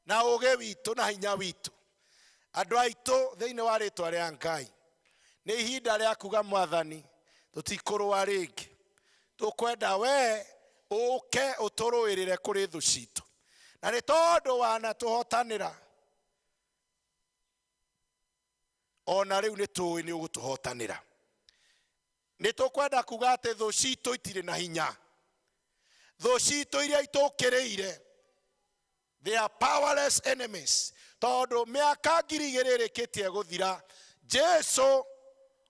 na ũgĩ witũ na hinya witũ. Andũ aitũ thĩinĩ wa rĩtwa rĩa Ngai, nĩ ihinda rĩa kuga Mwathani tũtikũrũa rĩngĩ, tũkwenda we ũke ũtũrũĩrĩre kũrĩ thũ citũ, na nĩ tondũ wanatũhotanĩra, ona rĩu nĩ tũĩ nĩ ũgũtũhotanĩra. Nĩ tũkwenda kuga atĩ thũ citũ itirĩ na hinya, thũ citũ iria itũkĩrĩire, they are powerless enemies, tondũ mĩaka 2000 ĩrĩkĩtie gũthira, Jesu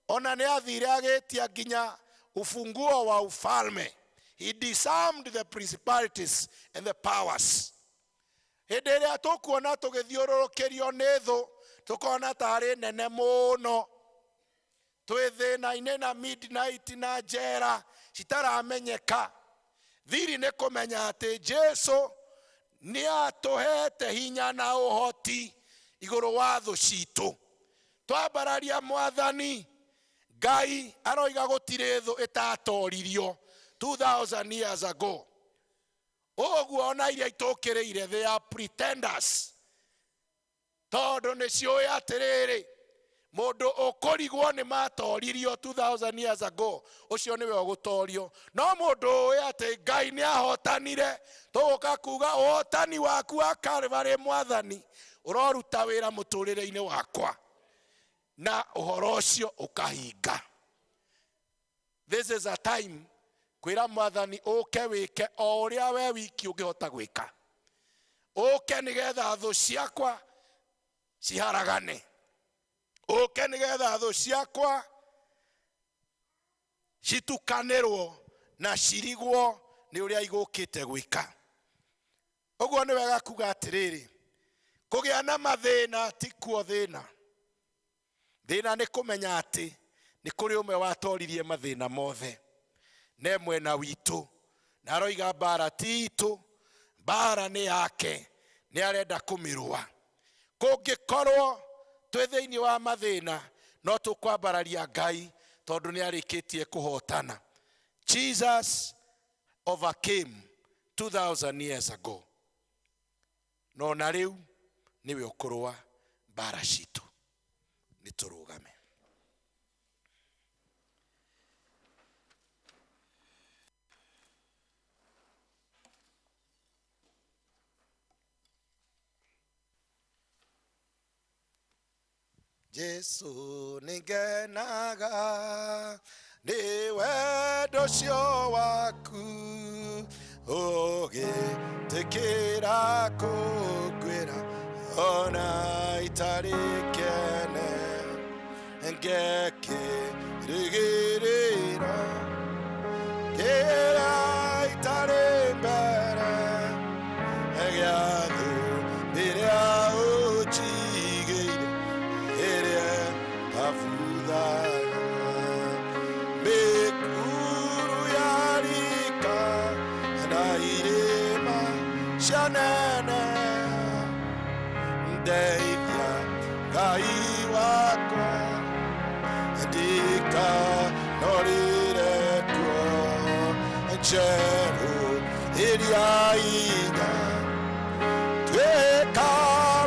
ona nĩ athire agĩtia nginya ufunguo wa ufalme. He disarmed the principalities and the powers. Hĩndĩ ĩrĩa tũkuona tũgĩthiũrũrũkĩrio nĩ thũ, tũkona tarĩ nene mũno, twĩ thĩna-inĩ na midnight na njera citaramenyeka, thiri nĩ kũmenya atĩ Jesu nĩ atũhete hinya na ũhoti igũrũ wa thũ citũ. Twambararia Mwathani Ngai aroiga gũtirĩ thũ ĩtatoririo 2000 years ago. Ũguo ona iria itũkĩrĩire, they are pretenders, tondũ nĩ ciũĩ atĩrĩrĩ, mũndũ ũkũrigwo nĩ matoririo 2000 years ago, ũcio nĩwe ũgũtorio. No mũndũ ũĩ atĩ Ngai nĩ ahotanire, tũgũka kuga ũhotani waku wa Calvary Mwathani ũroruta wĩra mũtũrĩre-inĩ wakwa, na ũhoro ũcio ũkahinga. This is a time kwĩra Mwathani ũke wĩke o ũrĩa we wiki ũngĩhota gwĩka, ũke nĩgetha thũ ciakwa ciharagane, ũke nĩgetha thũ ciakwa citukanĩrwo na cirigwo nĩ ũrĩa igũkĩte gwĩka. Ũguo nĩ wega kuga atĩrĩrĩ, kũgĩa na mathĩna ti kuo thĩna. Thĩna nĩ kũmenya atĩ nĩ kũrĩ ũmwe watoririe mathĩna mothe, ne mwena witũ, na aroiga mbara ti itũ, mbara Mbara nĩ yake, nĩ arenda kũmĩrũa. Kũngĩkorwo twĩ thĩinĩ wa mathĩna, no tũkwambararia Ngai tondũ nĩ arĩkĩtie kũhotana. Jesus overcame 2000 years ago, no na rĩu nĩwe ũkũrũa mbara citũ. Nĩ tũrũgame. Jesu nĩngenaga nĩ wendo ũcio waku, ũgĩtĩkĩra kũngwĩra ona itarĩ kĩene, ngekĩrĩgĩrĩra kĩrĩa itarĩ mbere gĩa thũ ĩrĩa ũnjigĩire, ĩrĩa tabuthaga mĩkuru ya rika na irĩma cia nene. Ndeithia Ngai wakwa, ndikanorire kuo njerũ ĩrĩa inya, tuĩka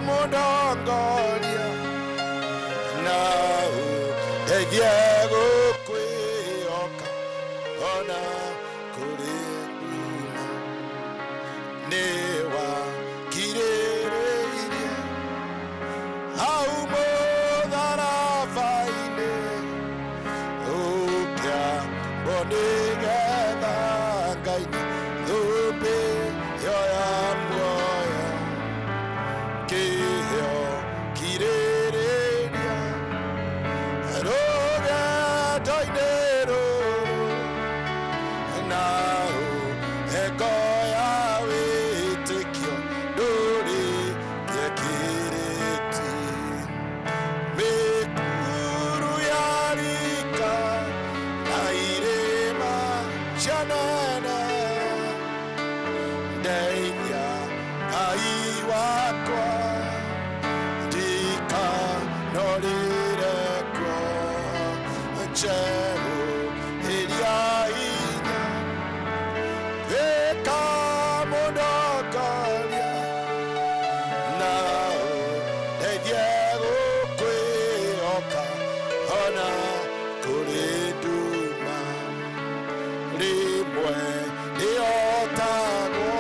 mũndongoria na ũndeithie gũkwĩhoka ona kũrĩ nduma. Nĩ wakirĩrĩirie hau mũtharaba-inĩ, ũkĩambwo nĩgetha Ngai thũmbĩ ĩyo ya muoyo, kĩheo kirĩrĩria rũgendo-inĩ rũrũ, na ũhe ya wĩtĩkio ndũrĩkie kĩrĩti. Mĩkuru ya rika na irĩma cia nene, ndeithia Ngai wakwa, ndikanorire kuo njerũ ĩrĩa inya, tuĩka mũndongoria na ũndeithie gũkwĩhoka ona kũrĩ nduma. Rĩmwe nĩhotagwo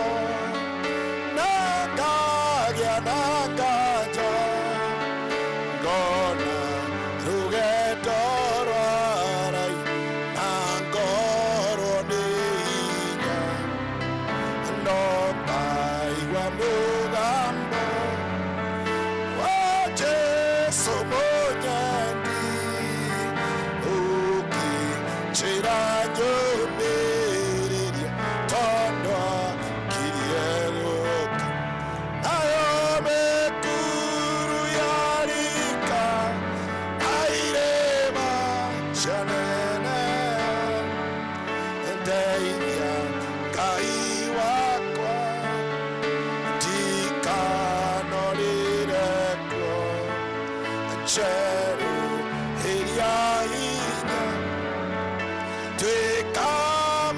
na ngagĩa na nganja, ngona rũgendo rwarai na ngorwo nĩ hinya, no ngaigua mũgambo wa Jesu mũnyendi, ũkĩnjĩra nyũmĩrĩrie tondũ akirie gũka. Nayo mĩkuru ya rika na irĩma cia nene, ndeithia Ngai wakwa, ndikanorire kuo njerũ ĩrĩa inya, tuĩka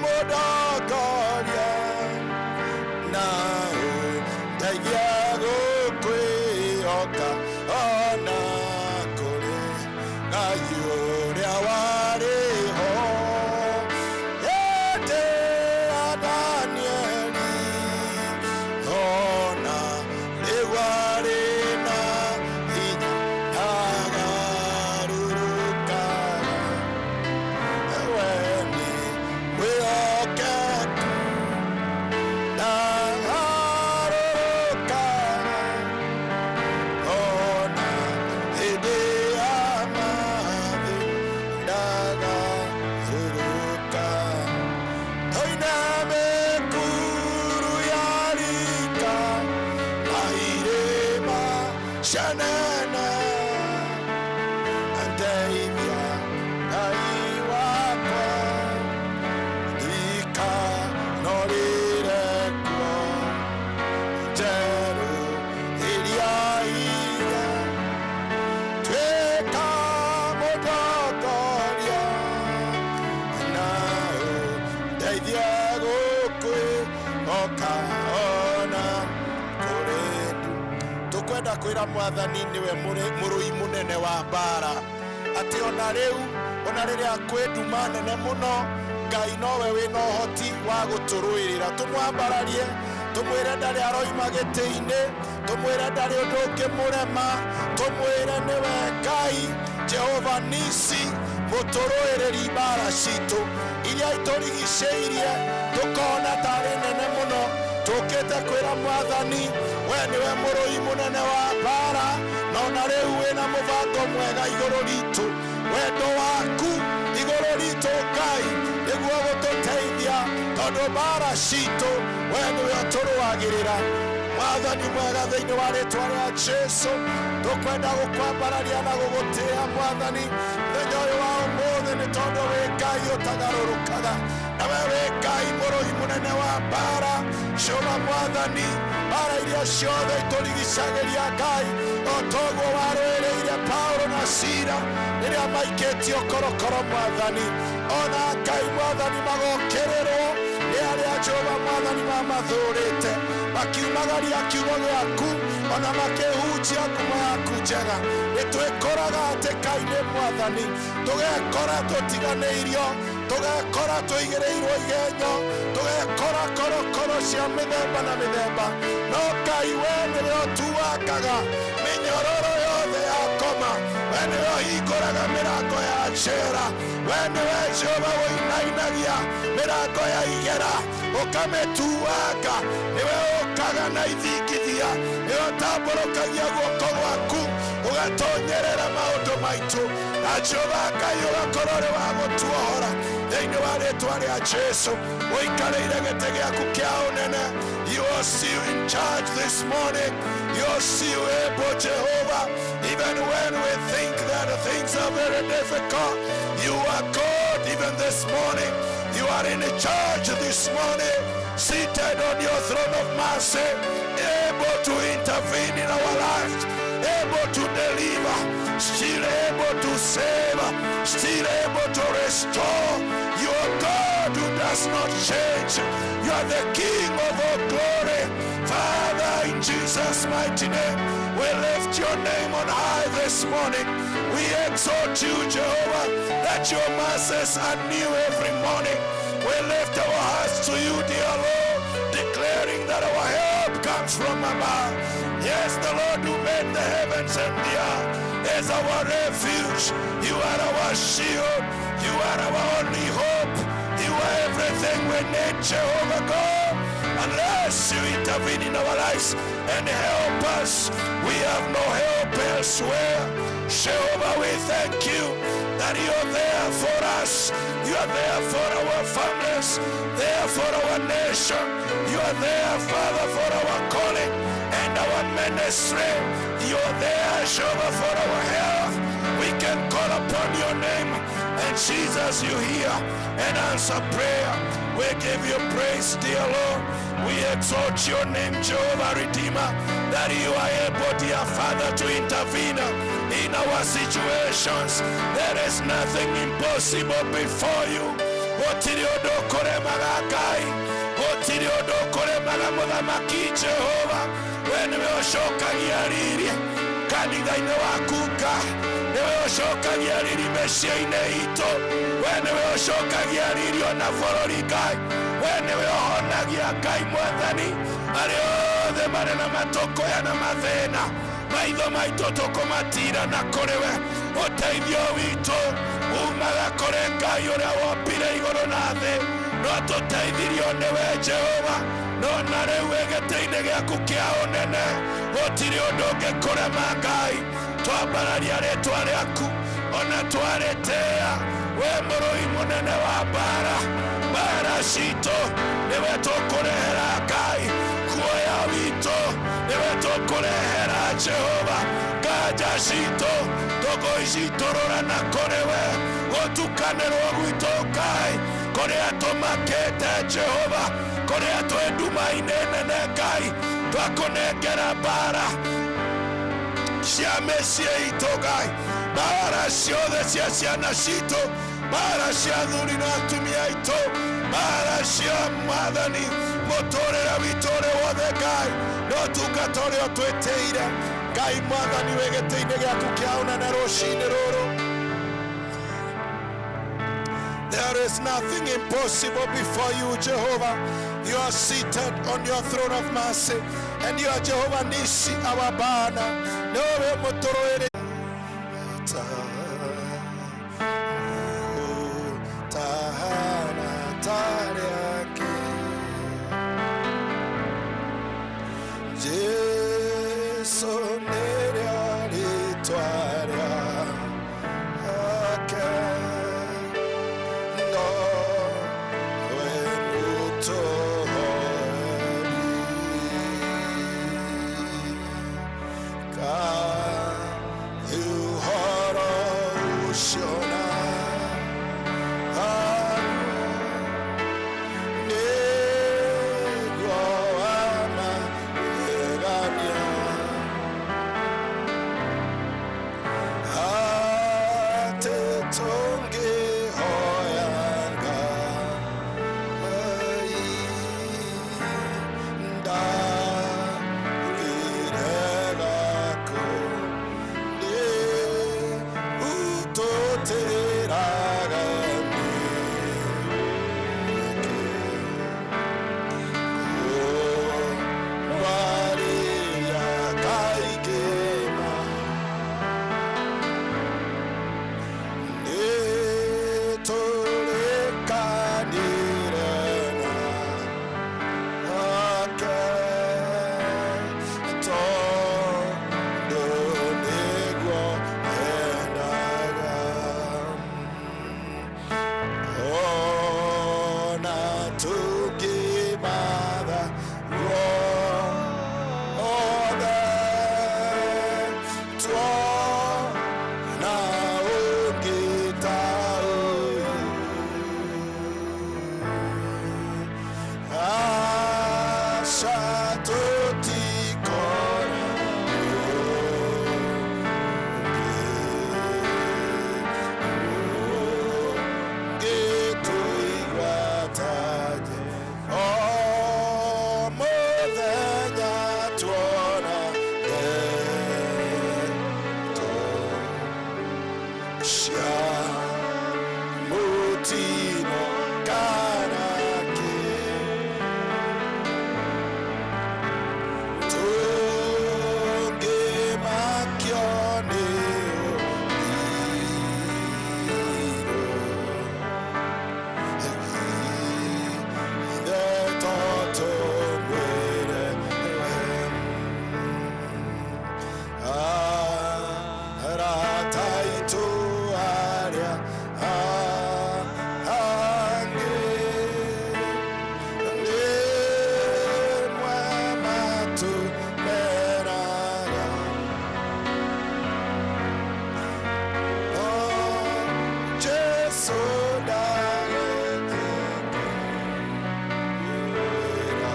mũndongoria na ũndeithie gũkwĩhoka ona kũrĩ Ngai ũrĩa warĩ ho hĩndĩ ya Danieli, ona rĩu arĩ na hinya. Kwĩra mwathani nĩwe mũrũi mũnene wa mbara, atĩ ona rĩu ona rĩrĩa kwĩ nduma nene mũno, Ngai nowe wĩna ũhoti wa gũtũrũĩrĩra. Tũmwambararie, tũmwĩre ndarĩ aroima gĩtĩ-inĩ, tũmwĩre ndarĩ ũndũ ũngĩmũrema, tũmwĩre nĩwe Ngai Jehova Nisi, mũtũrũĩrĩri mbara citũ iria itũrigicĩirie tũkona tarĩ nene mũno. Tũkĩte kwĩra mwathani we nĩwe mũrũi mũnene wa mbara, na ona rĩu wĩna mũbango mwega igũrũ ritũ. Wendo waku igũrũ ritũ Ngai nĩguo gũtũteithia, tondũ mbara citũ we nĩwe ũtũrũagĩrĩra. Mwathani mwega, thĩinĩ wa rĩtwa rĩa Jesu tũkwenda gũkwambararia na gũgũtĩa mwathani mũthenya ũyũ wa ũmũthĩ, nĩ tondũ wĩ Ngai ũtagarũrũkaga, na we wĩ Ngai mũrũi mũnene wa mbara. Cũma mwathani, mbara iria ciothe itũrigicagĩria Ngai, o toguo warũĩrĩire Paulo na Sila rĩrĩa maikĩtio korokoro mwathani, ona Ngai mwathani magokĩrĩrwo nĩ arĩa Jehova mwathani mamathũrĩte, makiumagaria kiugo gĩaku ona makĩhunjia ngumo yaku njega. Nĩ twĩkoraga hatĩka-inĩ mwathani, tũgekora tũtiganĩirio, tũgekora tũigĩrĩirwo igenyo, tũgekora korokoro cia mĩthemba na mĩthemba, no Ngai we nĩwe ũtuangaga mĩnyororo yothe ya ngoma, we nĩwe ũhingũraga mĩrango ya njera, we nĩwe Jehova ũinainagia mĩrango ya igera ũkamĩtuanga, nĩwe ũkaga na ithingithia, nĩwe ũtambũrũkagia guoko gwaku ũgatonyerera maũndũ maitũ, na Jehova Ngai ũgakorwo ũrĩ wa gũtuohora thĩinĩ wa rĩtwa rĩa Jesu. Ũikarĩire gĩtĩ gĩaku kĩa ũnene. You are still in charge this morning. You are still able, Jehovah, even when we think that things are very difficult. You are God even this morning. You are in charge this morning, seated on your throne of mercy, able to intervene in our lives, able to deliver, still able to save, still able to restore. You are God who does not change. You are the King of all glory. Father, in Jesus' mighty name, we lift your name on high this morning. We exalt you, Jehovah, that your mercies are new every morning. We lift our hearts to you, dear Lord, declaring that our help comes from above. Yes, the Lord who made the heavens and the earth is our refuge. You are our shield. You are our only hope. You are everything we need, Jehovah God. Unless you intervene in our lives and help us, we have no help elsewhere. Jehovah, we thank you that you are there for us. You are there for our families, there for our nation. You are there, Father, for our calling and our ministry. You are there, Jehovah, for our health. We can call upon your name, and Jesus, you hear and answer prayer. We give you praise, dear Lord. We exalt your name, Jehovah Redeemer, that you are able, dear Father, to intervene in our situations. There is nothing impossible before you. Gũtirĩ ũndũ ũkũremaga Ngai, gũtirĩ ũndũ ũkũremaga mũthamaki Jehova. We nĩwe ũcokagia riri kanitha-inĩ waku Ngai, nĩwe ũcokagia riri mĩciĩ-inĩ itũ, we nĩwe ũcokagia riri ona bũrũri Ngai, we nĩwe ũhonagia Ngai mwathani arĩa othe marĩ na matũkũya na mathĩna. Maitho maitũ tũkũmatira na kũrĩ we. Ũteithio witũ umaga kũrĩ Ngai ũrĩa wombire igũrũ na thĩ. No tũteithirio nĩwe Jehova, no na rĩu wĩ gĩtĩ-inĩ gĩaku kĩa ũnene, gũtirĩ ũndũ ũngĩkũrema Ngai. Twambararia rĩtwa rĩaku ona twarĩtĩa, we mũrũi mũnene wa mbara. Mbara citũ nĩwe tũkũrehera Ngai, guoya witũ nĩwe tũkũrehera Jehova, nganja citũ tũkũicitũrũra na kũrĩ we, gũtukanĩrwo gwitũ Ngai, kũrĩa tũmakĩte Jehova, kũrĩa twĩ nduma-inĩ nene Ngai, twakũnengera mbara cia mĩciĩ itũ Ngai, mbara ciothe cia ciana citũ, mbara cia athuri na atumia aitũ, mbara cia mwathani mũtũrĩre witũ ũrĩ wothe Ngai, no tungata ũrĩa ũtwĩtĩire. Ngai Mwathani wĩ gĩtĩ-inĩ gĩaku kĩa ũnene rũcinĩ rũrũ. There is nothing impossible before you, Jehovah. You are seated on your throne of mercy, and you are Jehovah Nisi, our banner. Nowe mũtũrũĩrĩ tahana tarĩake. Jesu nĩrĩo rĩtwa rĩake. No we mũtũheri ka ũhoro ũcio na nĩguo wa magegania atĩ tũngĩhoya Ngai ndangĩrega kũndĩ ũtũtĩraga nĩkĩ kũmwarĩria kaingĩ ma nĩtũrĩkanire nake tondũ nĩguo endaga ona tũngĩmatha ruothe tuona ũngĩ ta ũyũ aca tũtikona ũngĩ tũigua ta o mũthenya tuona ndeto cia mũtino kana kĩ tũngĩmakio nĩ ũrirũ ithe to tũmwĩre arata aitũ arĩa angĩ rĩmwe matũmeraga no Jesu ndagetĩkĩra.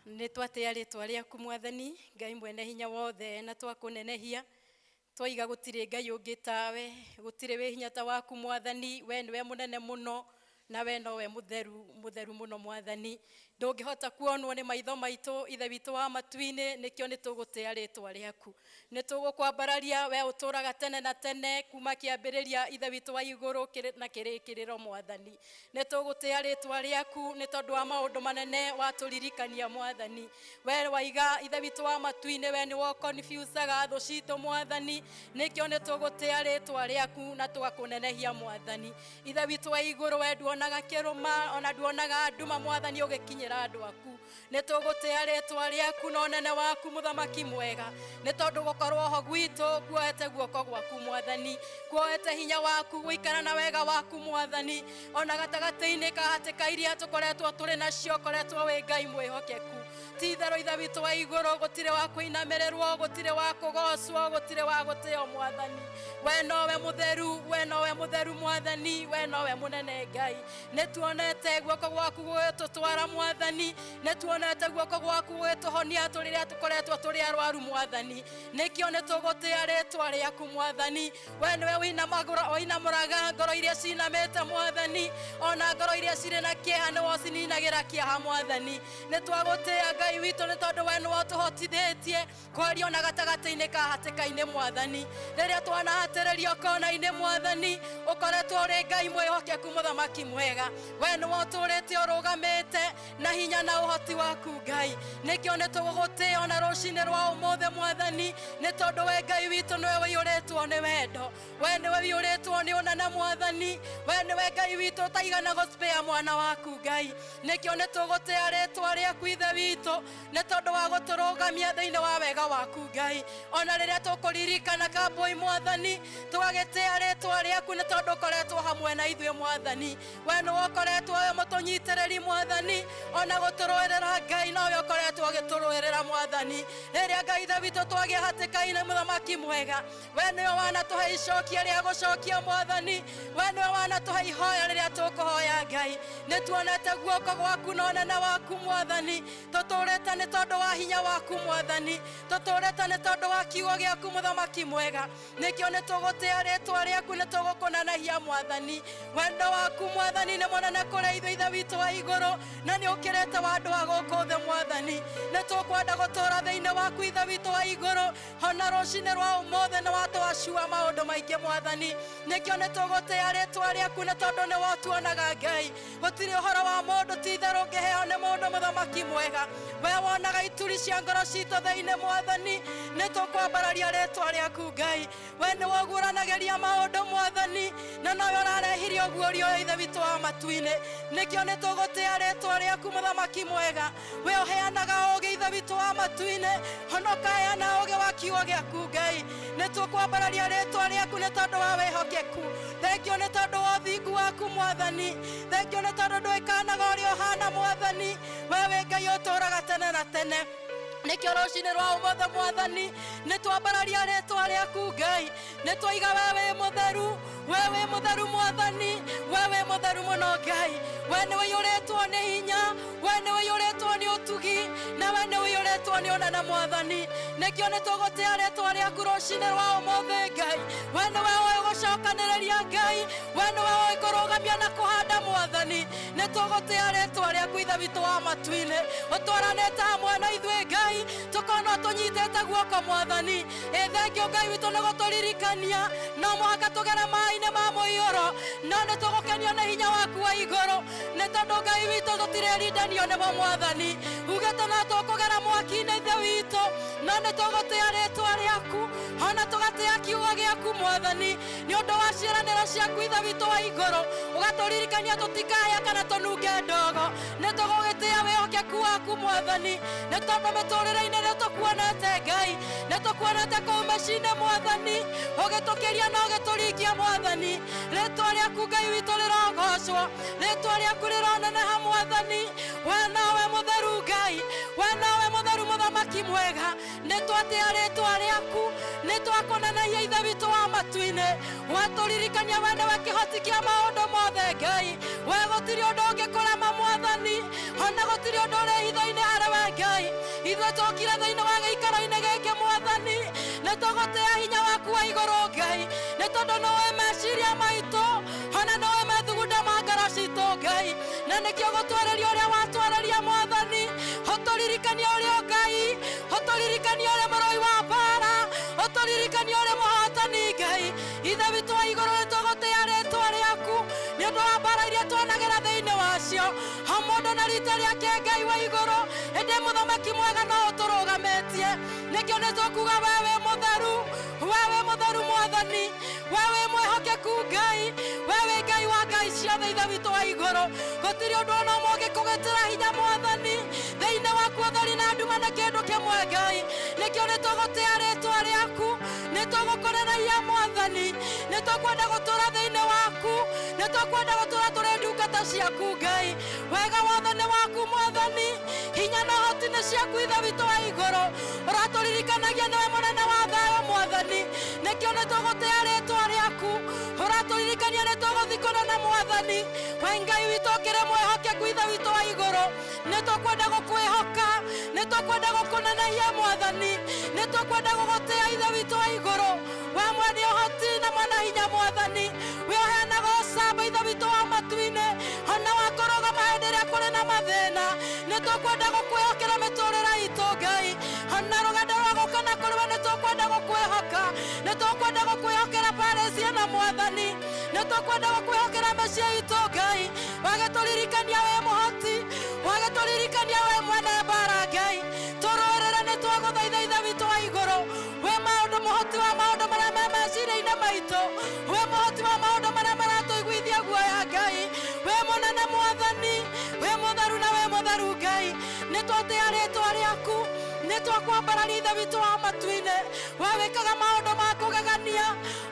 Nĩ twatĩa rĩtwa rĩaku Mwathani Ngai mwene hinya wothe na twakũnenehia twaiga gũtirĩ Ngai ũngĩ tawe gũtirĩ wĩ hinya ta waku Mwathani we nĩwe mũnene mũno na we nowe mũtheru mũtheru mũno Mwathani ndũngĩhota kuonwo nĩ maitho maitũ ithe witũ wa matu-inĩ nĩkĩo nĩ tũgũtĩa rĩtwa rĩaku nĩ tũgũkwambararia we ũtũraga tene na tene kuma kĩambĩrĩria ithe witũ wa igũrũ na kĩrĩkĩrĩro Mwathani nĩ tũgũtĩa rĩtwa rĩaku nĩ tondũ wa maũndũ manene watũririkania Mwathani we waiga ithe witũ wa matu-inĩ we nĩwe ũkonfusaga thũ citũ Mwathani nĩkĩo nĩ tũgũtĩa rĩtwa rĩaku na tũgakũnenehia Mwathani ithe witũ wa igũrũ we nduonaga kĩrũma ona nduonaga nduma Mwathani ũgĩkinyĩra andũ aku nĩ tũgũtĩa rĩtwa rĩaku na ũnene waku mũthamaki mwega nĩ tondũ gũkorwo ho gwitũ kuoete guoko gwaku Mwathani kuoete hinya waku gũikara na wega waku Mwathani ona gatagatĩ-inĩ ka hatĩka iria tũkoretwo tũrĩ nacio ũkoretwo wĩ Ngai mwĩhokeku Ti itherũ Ithe witũ wa igũrũ, gũtirĩ wa kũinamĩrĩrwo, gũtirĩ wa kũgocwo, gũtirĩ wa gũtĩo Mwathani. We nowe mũtheru, we nowe mũtheru Mwathani, we nowe mũnene Ngai. Nĩ tuonete guoko gwaku gũgĩtũtwara Mwathani, nĩ tuonete guoko gwaku gũgĩtũhonia rĩrĩa tũkoretwo tũrĩ arwaru Mwathani. Nĩkĩo nĩ tũgũtĩa rĩtwa rĩaku Mwathani. We nĩwe ũinamũraga ngoro iria cinamĩte Mwathani, ona ngoro iria cirĩ na kĩeha nĩwe ũcininagĩra kĩeha Mwathani. Nĩ twagũtĩa Ngai witũ nĩ tondũ we nĩwe ũtũhotithĩtie kwaria ona gatagatĩ-inĩ ka hatĩka-inĩ Mwathani. Rĩrĩa twanahatĩrĩrio kona-inĩ Mwathani, ũkoretwo ũrĩ Ngai mwĩhokeku, mũthamaki mwega. We nĩwe ũtũrĩte ũrũgamĩte na hinya na ũhoti waku Ngai. Nĩkĩo nĩ tũgũgũtĩa ona rũcinĩ rwa ũmũthĩ Mwathani, nĩ tondũ we Ngai witũ nĩwe ũiyũrĩtwo nĩ wendo, we nĩwe ũiyũrĩtwo nĩ ũnene Mwathani, we nĩwe Ngai witũ ũtaigana gũspare mwana waku Ngai. Nĩkĩo nĩ tũgũtĩa rĩtwa rĩaku Ithe witũ, nĩ tondũ wa gũtũrũgamia thĩinĩ wa wega waku Ngai. Ona rĩrĩa tũkũririkana Kambũi Mwathani, tũgagĩtĩa rĩtwa rĩaku nĩ tondũ ũkoretwo hamwe na ithuĩ Mwathani. We nĩwe ũkoretwo wĩ mũtũnyitĩrĩri Mwathani, ona gũtũrũĩrĩra Ngai nowe ũkoretwo ũgĩtũrũĩrĩra Mwathani. Rĩrĩa Ngai Ithe witũ twagĩa hatĩka-inĩ mũthamaki mwega, we nĩwe wanatũhe icokia rĩa gũcokia Mwathani, we nĩwe wanatũhe ihoya rĩrĩa tũkũhoya Ngai. Nĩ tuonete guoko gwaku na ũnene waku Mwathani, tũtũrĩte nĩ tondũ wa hinya waku Mwathani, tũtũrĩte nĩ tondũ wa kiugo gĩaku mũthamaki mwega. Nĩkĩo nĩ tũgũtĩa rĩtwa rĩaku, nĩ tũgũkũnenehia Mwathani. Wendo waku Mwathani nĩ mũnene kũrĩ ithuĩ Ithe witũ wa igũrũ, na nĩ ũkĩrĩte wa andũ a gũkũ thĩ Mwathani. Nĩ tũkwenda gũtũũra thĩinĩ waku Ithe witũ wa igũrũ, ona rũcinĩ rwa ũmũthĩ nĩ watũacua maũndũ maingĩ Mwathani. Nĩkĩo nĩ tũgũtĩa rĩtwa rĩaku nĩ tondũ nĩwe ũtuonaga Ngai. Gũtirĩ ũhoro wa mũndũ ti itherũ ũngĩheo nĩ mũndũ mũthamaki mwega. We wonaga ituri cia ngoro citũ thĩinĩ Mwathani, nĩ tũkwambararia rĩtwa rĩaku Ngai. We nĩwe ũguũranagĩria maũndũ Mwathani, na nowe ũrarehirie ũguũrio ũyũ Ithe witũ wa matu-inĩ. Nĩkĩo nĩ tũgũtĩa rĩtwa rĩaku mũthamaki mwega. We ũheanaga ũũgĩ Ithe witũ wa matu-inĩ, ona ũkaheana ũũgĩ wa kiugo gĩaku Ngai. Nĩ tũkwambararia rĩtwa rĩaku nĩ tondũ wa wĩhokeku. Thengio nĩ tondũ wa ũthingu waku Mwathani. Thengio nĩ tondũ ndwĩkanaga ũrĩa ũhana Mwathani. We wĩ Ngai ũtũũraga tene na tene. Nĩkĩo rũcinĩ rwa ũmũthĩ Mwathani, nĩ twambararia rĩtwa rĩaku Ngai. Nĩ twaiga we wĩ mũtheru, we wĩ mũtheru Mwathani, we wĩ mũtheru mũno Ngai. We nĩ ũiyũrĩtwo nĩ hinya, we nĩ ũiyũrĩtwo nĩ ũtugi, na we nĩ ũiyũrĩtwo nĩ ũnene Mwathani. Nĩkĩo nĩ tũgũtĩa rĩtwa rĩaku rũcinĩ rwa ũmũthĩ Ngai. We nĩwe ũĩ gũcokanĩrĩria Ngai, we nĩwe ũĩ kũrũgamia na kũhanda Mwathani. Nĩ tũgũtĩa rĩtwa rĩaku Ithe witũ wa matu-inĩ, ũtwaranĩte hamwe na ithuĩ Ngai, tũkona tũnyitĩte guoko Mwathani. Ĩ thengio Ngai witũ nĩ gũtũririkania no mũhaka tũgere maĩ-inĩ ma mũiyũro, no nĩ tũgũkenio nĩ hinya waku wa igũrũ, nĩ tondũ Ngai witũ tũtirĩrindanio nĩmo Mwathani. Ugĩte no tũkũgera mwaki-inĩ Ithe witũ, no nĩ tũgũtĩa rĩtwa rĩaku, ona tũgatĩa kiugo gĩaku Mwathani, nĩ ũndũ wa ciĩranĩro ciaku Ithe witũ wa igũrũ, ũgatũririkania tũtikahĩa kana tũnunge ndogo. Nĩ tũgũgĩtĩa wĩhokeku waku Mwathani, nĩ tondũ mĩtũrĩre-inĩ nĩ tũkuonete Ngai, nĩ tũkuonete kũu mĩciĩ-inĩ Mwathani, ũgĩtũkĩria na ũgĩtũringia Mwathani. Rĩtwa rĩaku Ngai witũ rĩrogocwo, rĩtwa rĩaku rĩroneneha Mwathani. We nowe mũtheru Ngai, we nowe mũtheru mũthamaki mwega. Nĩ twatĩa rĩtwa rĩaku, nĩ twakũnenehia Ithe witũ wa matu-inĩ. Watũririkania we nĩwe kĩhoti kĩa maũndũ mothe Ngai. We gũtirĩ ũndũ ũngĩkũrema Mwathani, ona gũtirĩ ũndũ ũrĩ hitho-inĩ harĩ we Ngai. Ithuĩ tũkire thĩinĩ wa gĩikaro-inĩ gĩkĩ Mwathani, nĩ tũgũtĩa hinya waku wa igũrũ Ngai, nĩ tondũ nĩũĩ meciria maitũ, ona nĩũĩ methugunda ma ngoro citũ Ngai. Na nĩkĩo gũtwarĩria ũrĩa watwarĩria Mwathani, ũtũririkanie ũrĩa Ngai, ũtũririkanie ũrĩa mũrũi wa mbara, ũtũririkanie ũrĩa mũhotani Ngai. Ithe witũ wa igũrũ nĩ tũgũtĩa rĩtwa rĩaku nĩ ũndũ wa mbara iria tuonagĩra thĩinĩ wacio, o mũndũ na rita rĩake Ngai wa igũrũ. Ĩndĩ mũthamaki mwega no ũtũrũgamĩtie, nĩkĩo nĩ tũkuga we wĩ mũtheru, we wĩ mũtheru Mwathani, we wĩ mwĩhokeku Ngai, we wĩ Ngai wa ngai ciothe Ithe witũ wa igũrũ. Gũtirĩ ũndũ ona ũmwe ũngĩkũgĩtĩra hinya Mwathani, thĩinĩ waku ũtheri na nduma nĩ kĩndũ kĩmwe Ngai. Nĩkĩo nĩ tũgũtĩa rĩtwa rĩaku, nĩ tũgũkũnenehagia Mwathani, nĩ tũkwenda gũtũũra thĩinĩ waku, nĩ tũkwenda gũtũũra tũrĩ ndungata ciaku Ngai. Wega wothe nĩ waku Mwathani, hinya na ũhoti Nĩ ciaku Ithe witũ wa igũrũ, ũratũririkanagia nĩwe mũnene wa thayũ Mwathani, nĩkĩo nĩ tũgũtĩa rĩtwa rĩaku. Ũratũririkania nĩ tũgũthiĩ kũnene Mwathani. We Ngai witũ ũkĩrĩ mwĩhokeku Ithe witũ wa igũrũ, nĩ tũkwenda gũkwĩhoka, nĩ tũkwenda gũkũnenehia Mwathani, nĩ tũkwenda gũgũtĩa Ithe witũ wa igũrũ. We mwene ũhoti na mwene hinya Mwathani, we ũheanaga ũcamba Ithe witũ wa matu-inĩ, ona wa kũrũgama hĩndĩ ĩrĩa kũrĩ na mathĩna. Nĩ tũkwenda gũkwĩhokera mĩtũrĩre itũ Ngai, ona rũgendo rwa gũka na kũrĩ we nĩ tũkwenda gũkwĩhoka, nĩ tũkwenda gũkwĩhokera parĩci ĩno Mwathani, nĩ tũkwenda gũkwĩhokera mĩciĩ itũ Ngai. Wagĩtũririkania wĩ mũhoti, wagĩtũririkania wĩ mwene mbara Ngai, tũrũĩrĩre nĩ twagũthaitha Ithe witũ wa igũrũ. Wĩ maũndũ mũhoti wa maũndũ marĩa me meciria-inĩ maitũ, wĩ mũhoti wa maũndũ marĩa maratũiguithia guoya Ngai, wĩ mũnene Mwathani, wĩ mũtheru na wĩ mũtheru Ngai. Nĩ twatĩa rĩtwa rĩaku, nĩ twakwambararia Ithe witũ wa matu-inĩ. We wĩkaga maũndũ ma kũgegania,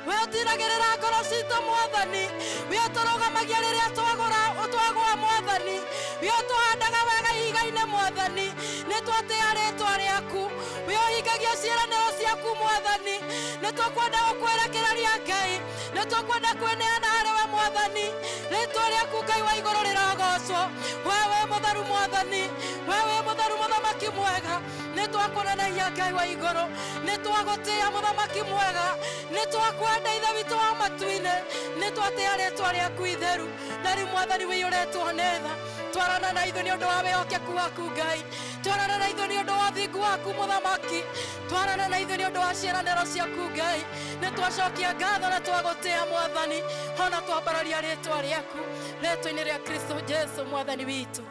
we ũtiragĩrĩra ngoro citũ Mwathani, we ũtũrũgamagia rĩrĩa twagũa Mwathani, we ũtũhandaga wega ihiga-inĩ Mwathani. Nĩ twatĩa rĩtwa rĩaku, we ũhingagia ciĩranĩro ciaku Mwathani. Nĩ tũkwenda gũkwerekereria Ngai, nĩ tũkwenda kwĩneana harĩ we Mwathani. Rĩtwa rĩaku Ngai wa igũrũ rĩrogocwo. We wĩ mũtheru Mwathani, we wĩ mũtheru Mũthamaki mwega. Nĩ twakũnenehia Ngai wa igũrũ, nĩ twagũtĩa Mũthamaki mwega, nĩ twakwenda Ithe witũ wa matu-inĩ, nĩ twatĩa rĩtwa rĩaku itheru. Na rĩu Mwathani wĩiyũrĩtwo nĩ tha, twarana na ithuĩ nĩ ũndũ wa wĩhokeku waku Ngai, twarana na ithuĩ nĩ ũndũ wa ũthingu waku Mũthamaki, twarana na ithuĩ nĩ ũndũ wa ciĩranĩro ciaku Ngai. Nĩ twacokia ngatho na twagũtĩa Mwathani, ona twambararia rĩtwa rĩaku rĩtwa-inĩ rĩa Kristo Jesu Mwathani witũ,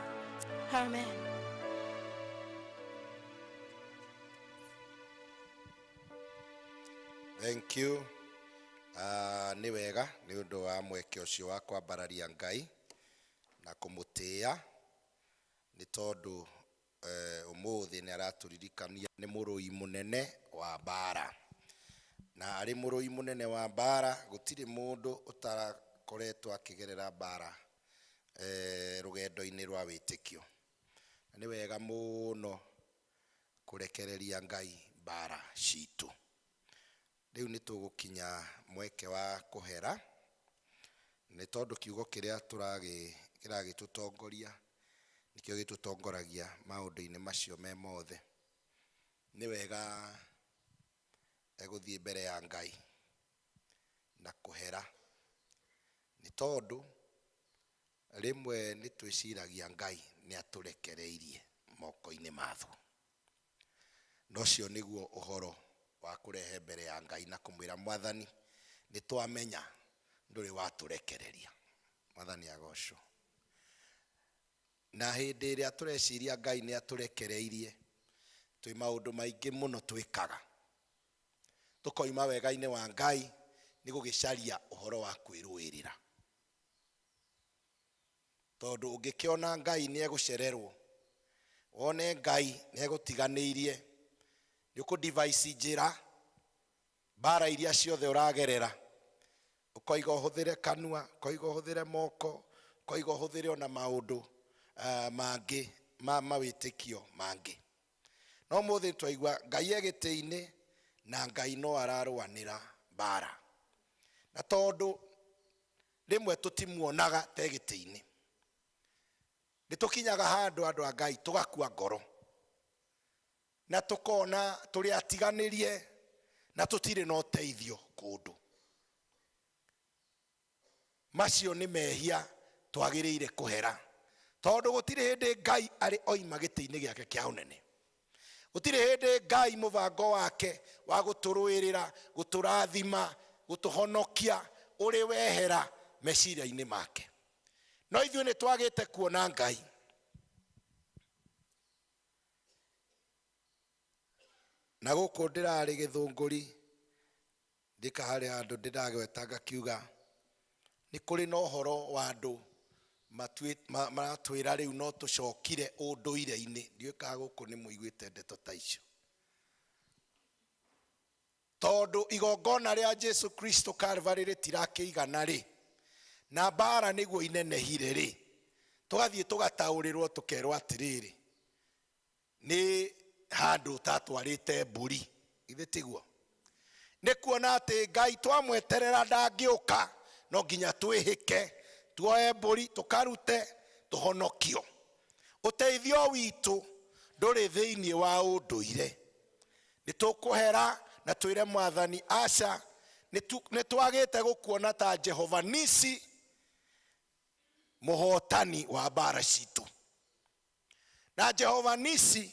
amen. Thank you. Nĩ wega nĩ ũndũ wa mweke ũcio wa kwambararia Ngai na kũmũtĩĩa, nĩ tondũ ũmũthĩ nĩ aratũririkania nĩ mũrũi mũnene wa mbara, na arĩ mũrũi mũnene wa mbara gũtirĩ mũndũ ũtarakoretwo akĩgerera mbara rũgendo-inĩ rwa wĩtĩkio. Na nĩ wega mũno kũrekereria Ngai mbara citũ. Rĩu nĩ tũgũkinya mweke wa kũhera, nĩ tondũ kiugo kĩrĩa kĩragĩtũtongoria nĩkĩo gĩtũtongoragia maũndũ-inĩ macio me mothe. Nĩ wega gũthiĩ mbere ya Ngai na kũhera, nĩ tondũ rĩmwe nĩ twĩciragia Ngai nĩ atũrekereirie moko-inĩ ma thũ. Na ũcio nĩguo ũhoro wa kũrehe mbere ya Ngai na kũmwĩra Mwathani nĩ twamenya ndũrĩ watũrekereria. Mwathani agocwo. Na hĩndĩ ĩrĩa tũreciria Ngai nĩ atũrekereirie, twĩ maũndũ maingĩ mũno twĩkaga, tũkoima wega-inĩ wa Ngai nĩ gũgĩcaria ũhoro wa kwĩrũĩrĩra, tondũ ũngĩkĩona Ngai nĩ egũcererwo, wone Ngai nĩ egũtiganĩirie, nĩ ũkũ-device njĩra mbara iria ciothe ũragerera, ũkoiga ũhũthĩre kanua, ũkoiga ũhũthĩre moko, ũkoiga ũhũthĩre ona maũndũ mangĩ ma mawĩtĩkio mangĩ. No mũthĩ twaigua Ngai e gĩtĩ-inĩ na Ngai no ararũanĩra mbara, na tondũ rĩmwe tũtimuonaga te gĩtĩ-inĩ, nĩ tũkinyaga handũ andũ a Ngai tũgakua ngoro na tũkona tũrĩ atiganĩrie na tũtirĩ na ũteithio kũndũ. Macio nĩ mehia twagĩrĩire kũhera, tondũ gũtirĩ hĩndĩ Ngai arĩ oima gĩtĩ-inĩ gĩake kĩa ũnene. Gũtirĩ hĩndĩ Ngai mũbango wake wa gũtũrũĩrĩra, gũtũrathima, gũtũhonokia ũrĩ wehera meciria-inĩ make. No ithuĩ nĩ twagĩte kuona Ngai. Na gũkũ ndĩrarĩ gĩthũngũri, ndĩka harĩ handũ ndĩragweta ngakiuga nĩ kũrĩ na ũhoro wa andũ maratwĩra rĩu no tũcokire ũndũire-inĩ. Ndiũĩ kana gũkũ nĩ mũiguĩte ndeto ta icio, tondũ igongona rĩa Jesu Kristo Calvary rĩtirakĩigana rĩ, na mbara nĩguo inenehire rĩ, tũgathiĩ tũgataũrĩrwo tũkerwo atĩrĩrĩ, Nĩ handũ ũtatwarĩte mbũri. Githĩ tiguo? Nĩ kuona atĩ Ngai twamweterera ndangĩũka, no nginya twĩhĩke, tuoe mbũri, tũkarute, tũhonokio. Ũteithio witũ ndũrĩ thĩinĩ wa ũndũire. Nĩ tũkũhera na twĩre Mwathani aca, nĩ twagĩte gũkuona ta Jehova Nisi, mũhotani wa mbara citũ. Na Jehova Nisi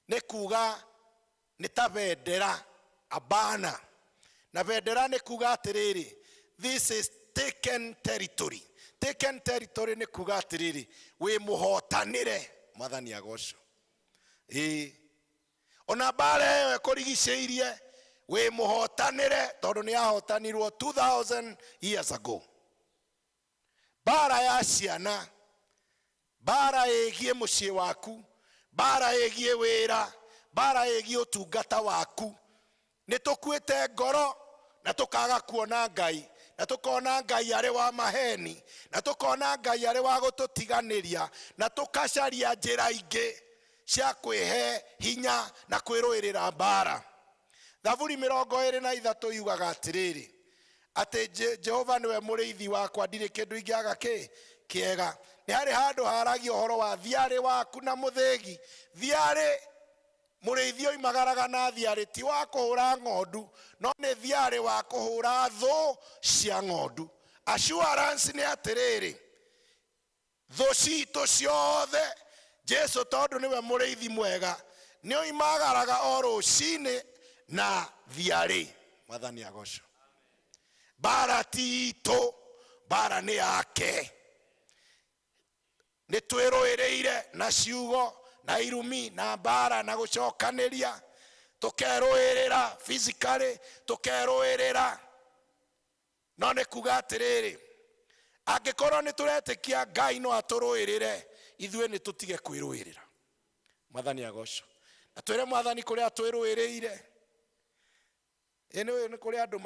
nĩ kuga nĩ ta bendera abana, na bendera nĩ kuga atĩrĩrĩ, this is taken territory. Taken territory nĩ kuga atĩrĩrĩ, wĩ mũhotanĩre. Mwathani agocwo. Ĩĩ, ona mbara ĩyo ĩkũrigicĩirie wĩ mũhotanĩre, tondũ nĩ ahotanirwo 2000 years ago. Mbara ya ciana, mbara ĩgiĩ mũciĩ waku, mbara ĩgiĩ wĩra, mbara ĩgiĩ ũtungata waku, nĩ tũkuĩte ngoro na tũkaga kuona Ngai, na tũkona Ngai arĩ wa maheni, na tũkona Ngai arĩ wa gũtũtiganĩria, na tũkacaria njĩra ingĩ cia kwĩhe hinya na kwĩrũĩrĩra mbara. Thaburi 23 yugaga atĩrĩrĩ, atĩ Jehova nĩwe mũrĩithi wakwa, ndirĩ kĩndũ ingĩaga kĩ kĩega. Nĩ harĩ handũ haragia ũhoro wa thiarĩ waku na mũthĩgi. Thiarĩ, mũrĩithi oimagaraga na thiarĩ, ti wa kũhũra ng'ondu, no nĩ thiarĩ wa kũhũra thũ cia ng'ondu. Assurance nĩ atĩrĩrĩ, thũ citũ ciothe, Jesu tondũ nĩwe mũrĩithi mwega, nĩ oimagaraga o rũcinĩ na thiarĩ. Mwathani agocwo. Mbara ti itũ, mbara nĩ yake. Nĩ twĩrũĩrĩire na ciugo na irumi na mbara na gũcokanĩria, tũkerũĩrĩra physically, tũkerũĩrĩra. No nĩ kuga atĩrĩrĩ, angĩkorwo nĩ tũretĩkia Ngai no atũrũĩrĩre, ithuĩ nĩ tũtige kwĩrũĩrĩra. Mwathani agocwo. Na twĩre Mwathani kũrĩa twĩrũĩrĩire. Ĩ nĩ kũrĩ andũ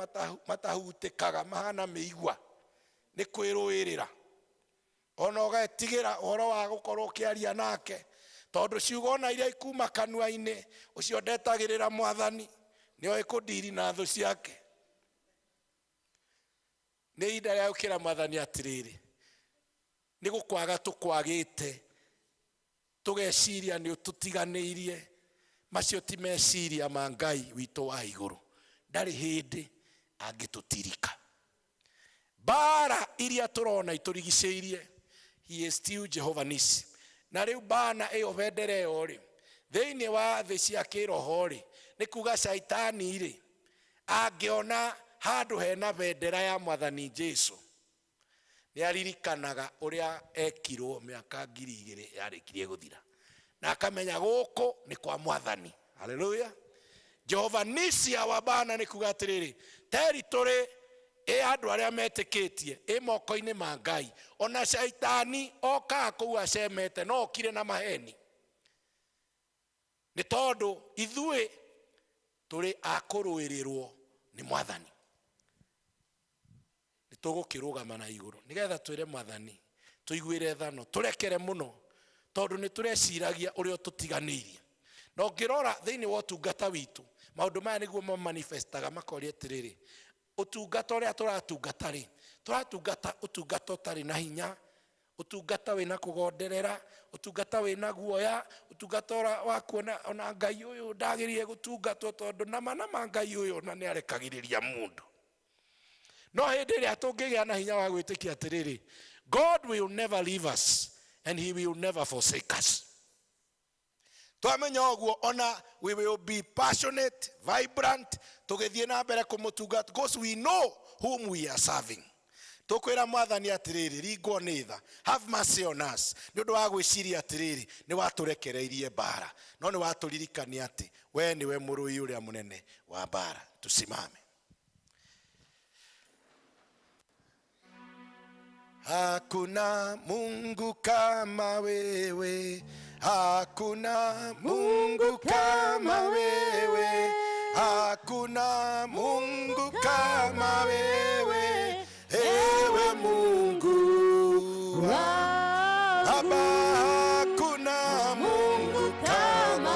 matahutĩkaga mahana mĩigua nĩ kwĩrũĩrĩra. Ona ũgetigĩra ũhoro wa gũkorwo ũkĩaria nake, tondũ ciugo ona iria ikuma kanua-inĩ ũcio ndetagĩrĩra Mwathani, nĩoĩ kũndiri na thũ ciake. Nĩ ihinda rĩa gũkĩra Mwathani atĩrĩrĩ, nĩ gũkwaga tũkwagĩte, tũgeciria nĩ ũtũtiganĩirie. Macio ti meciria ma Ngai witũ wa igũrũ, ndarĩ hĩndĩ angĩtũtirika. Mbara iria tũrona itũrigicĩirie, he is still Jehovah Nisi. Na rĩu bana ĩyo, bendera ĩyo rĩ, thĩinĩ wa thĩ cia kĩroho rĩ, nĩ kuga caitani rĩ, angĩona handũ hena bendera ya Mwathani Jesu, nĩ aririkanaga ũrĩa ekirwo mĩaka 2000 yarĩkirie gũthira, na akamenya gũkũ nĩ kwa Mwathani. Haleluya. Jehova Nisi wa bana nĩ kuga atĩrĩrĩ, territory ĩ andũ arĩa metĩkĩtie ĩ moko-inĩ ma Ngai. Ona caitani okaga kũu acemete, no okire na maheni, nĩ tondũ ithuĩ tũrĩ a kũrũĩrĩrwo nĩ Mwathani. Nĩ tũgũkĩrũgama na igũrũ nĩgetha twĩre Mwathani tũiguĩre thano, tũrekere mũno, tondũ nĩ tũreciragia ũrĩa ũtũtiganĩirie. Na ũngĩrora thĩinĩ wa ũtungata witũ, maũndũ maya nĩguo mamanifestaga, makoria atĩrĩrĩ, ũtungata ũrĩa tũratungata rĩ, tũratungata ũtungata ũtarĩ na hinya, ũtungata wĩna kũgonderera, ũtungata wĩna guoya, ũtungata wa kuona ona Ngai ũyũ ndagĩrĩire gũtungatwo, tondũ nama nama Ngai ũyũ ona nĩ arekagĩrĩria mũndũ. No hĩndĩ ĩrĩa tũngĩgĩa na hinya wa gwĩtĩkia atĩrĩrĩ, God will never leave us and he will never forsake us, twamenya ũguo, ona we will be passionate, vibrant, tũgĩthiĩ na mbere kũmũtungata, because we know whom we are serving. Tũkwĩra Mwathani atĩrĩrĩ, ringwo nĩ tha, have mercy on us, nĩ ũndũ wa gwĩciria atĩrĩrĩ, nĩ watũrekereirie mbara, no nĩ watũririkania atĩ we nĩwe mũrũi ũrĩa mũnene wa mbara. Tusimame. Hakuna Mungu kama wewe, hakuna Mungu kama wewe, hakuna Mungu kama wewe, ewe Mungu wa Baba, hakuna Mungu kama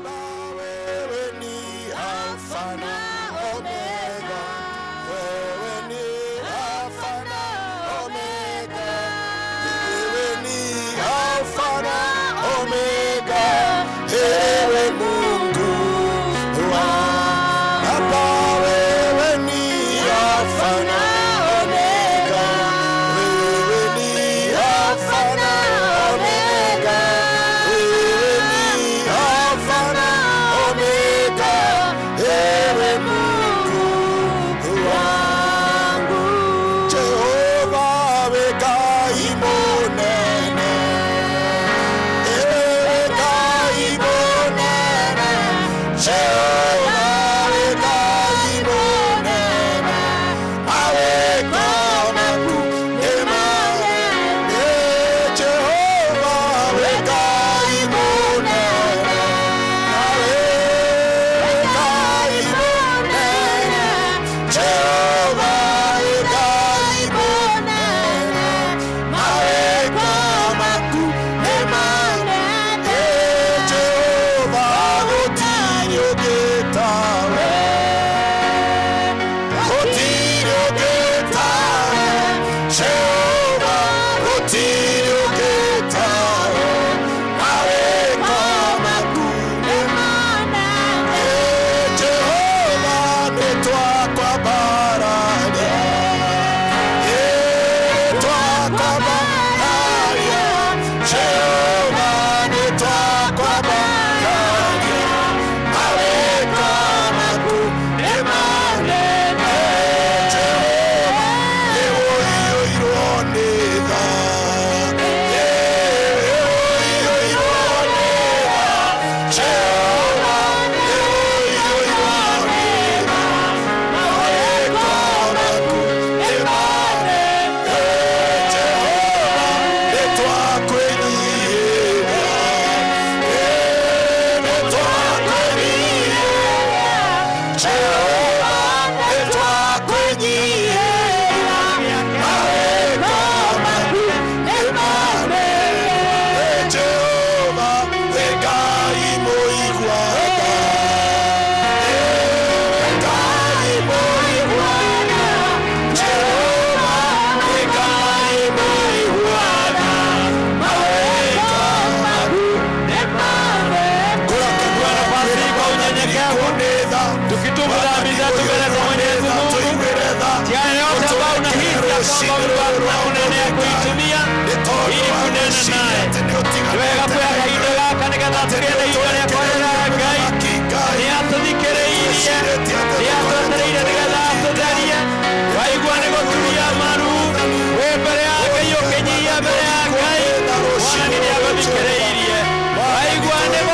Baba, wewe ni Alfa na Omega, wewe ni Alfa na Omega, wewe ni Alfa na Omega, ewe Mungu wa Baba, wewe ni Alfa na Omega, wewe ni Alfa na Omega, wewe ni Alfa na Omega, ewe Mungu wangu. Jehova we Ngai mũnene, ewe Ngai mũnene, Jehova we Ngai mũnene, mawĩko maku nĩ manene. Jehova we Ngai mũnene, we Ngai mũnene, Jehova we Ngai mũnene, mawĩko maku nĩ manene. Jehova gũtirĩ ũngĩ tawe, gũtirĩ ũngĩ tawe, Jehova gũtirĩ ũngĩ tawe, mawĩko maku nĩ manene. Jehova nĩ twakwambararia, twakwambararia, Jehova nĩ twakwambararia, mawĩko maku nĩ manene. Jehova nĩ ũiyũirwo nĩ tha, nĩ ũiyũirwo nĩ tha, Jehova nĩ ũiyũirwo nĩ tha, mawĩko maku nĩ manene. Jehova nĩ twakwĩnyihĩria, nĩ twakwĩnyihĩria, Jehova nĩ twakwĩnyihĩria, mawĩko maku nĩ manene. Jehova wĩ Ngai mũigua tha, Ngai mũigua tha, Jehova wĩ Ngai mũigua tha, mawĩko maku nĩ manene. Chukua nafasi kwa unyenyekevu, tukitubu dhambi zetu mbele za Mwenyezi Mungu. Njia yoyote ambayo unahisi ya kwamba Mungu anakunenea kuitumia ili kunena naye. Ni wega kuoya kahinda gaka nĩgetha tũgĩe na ihinda rĩa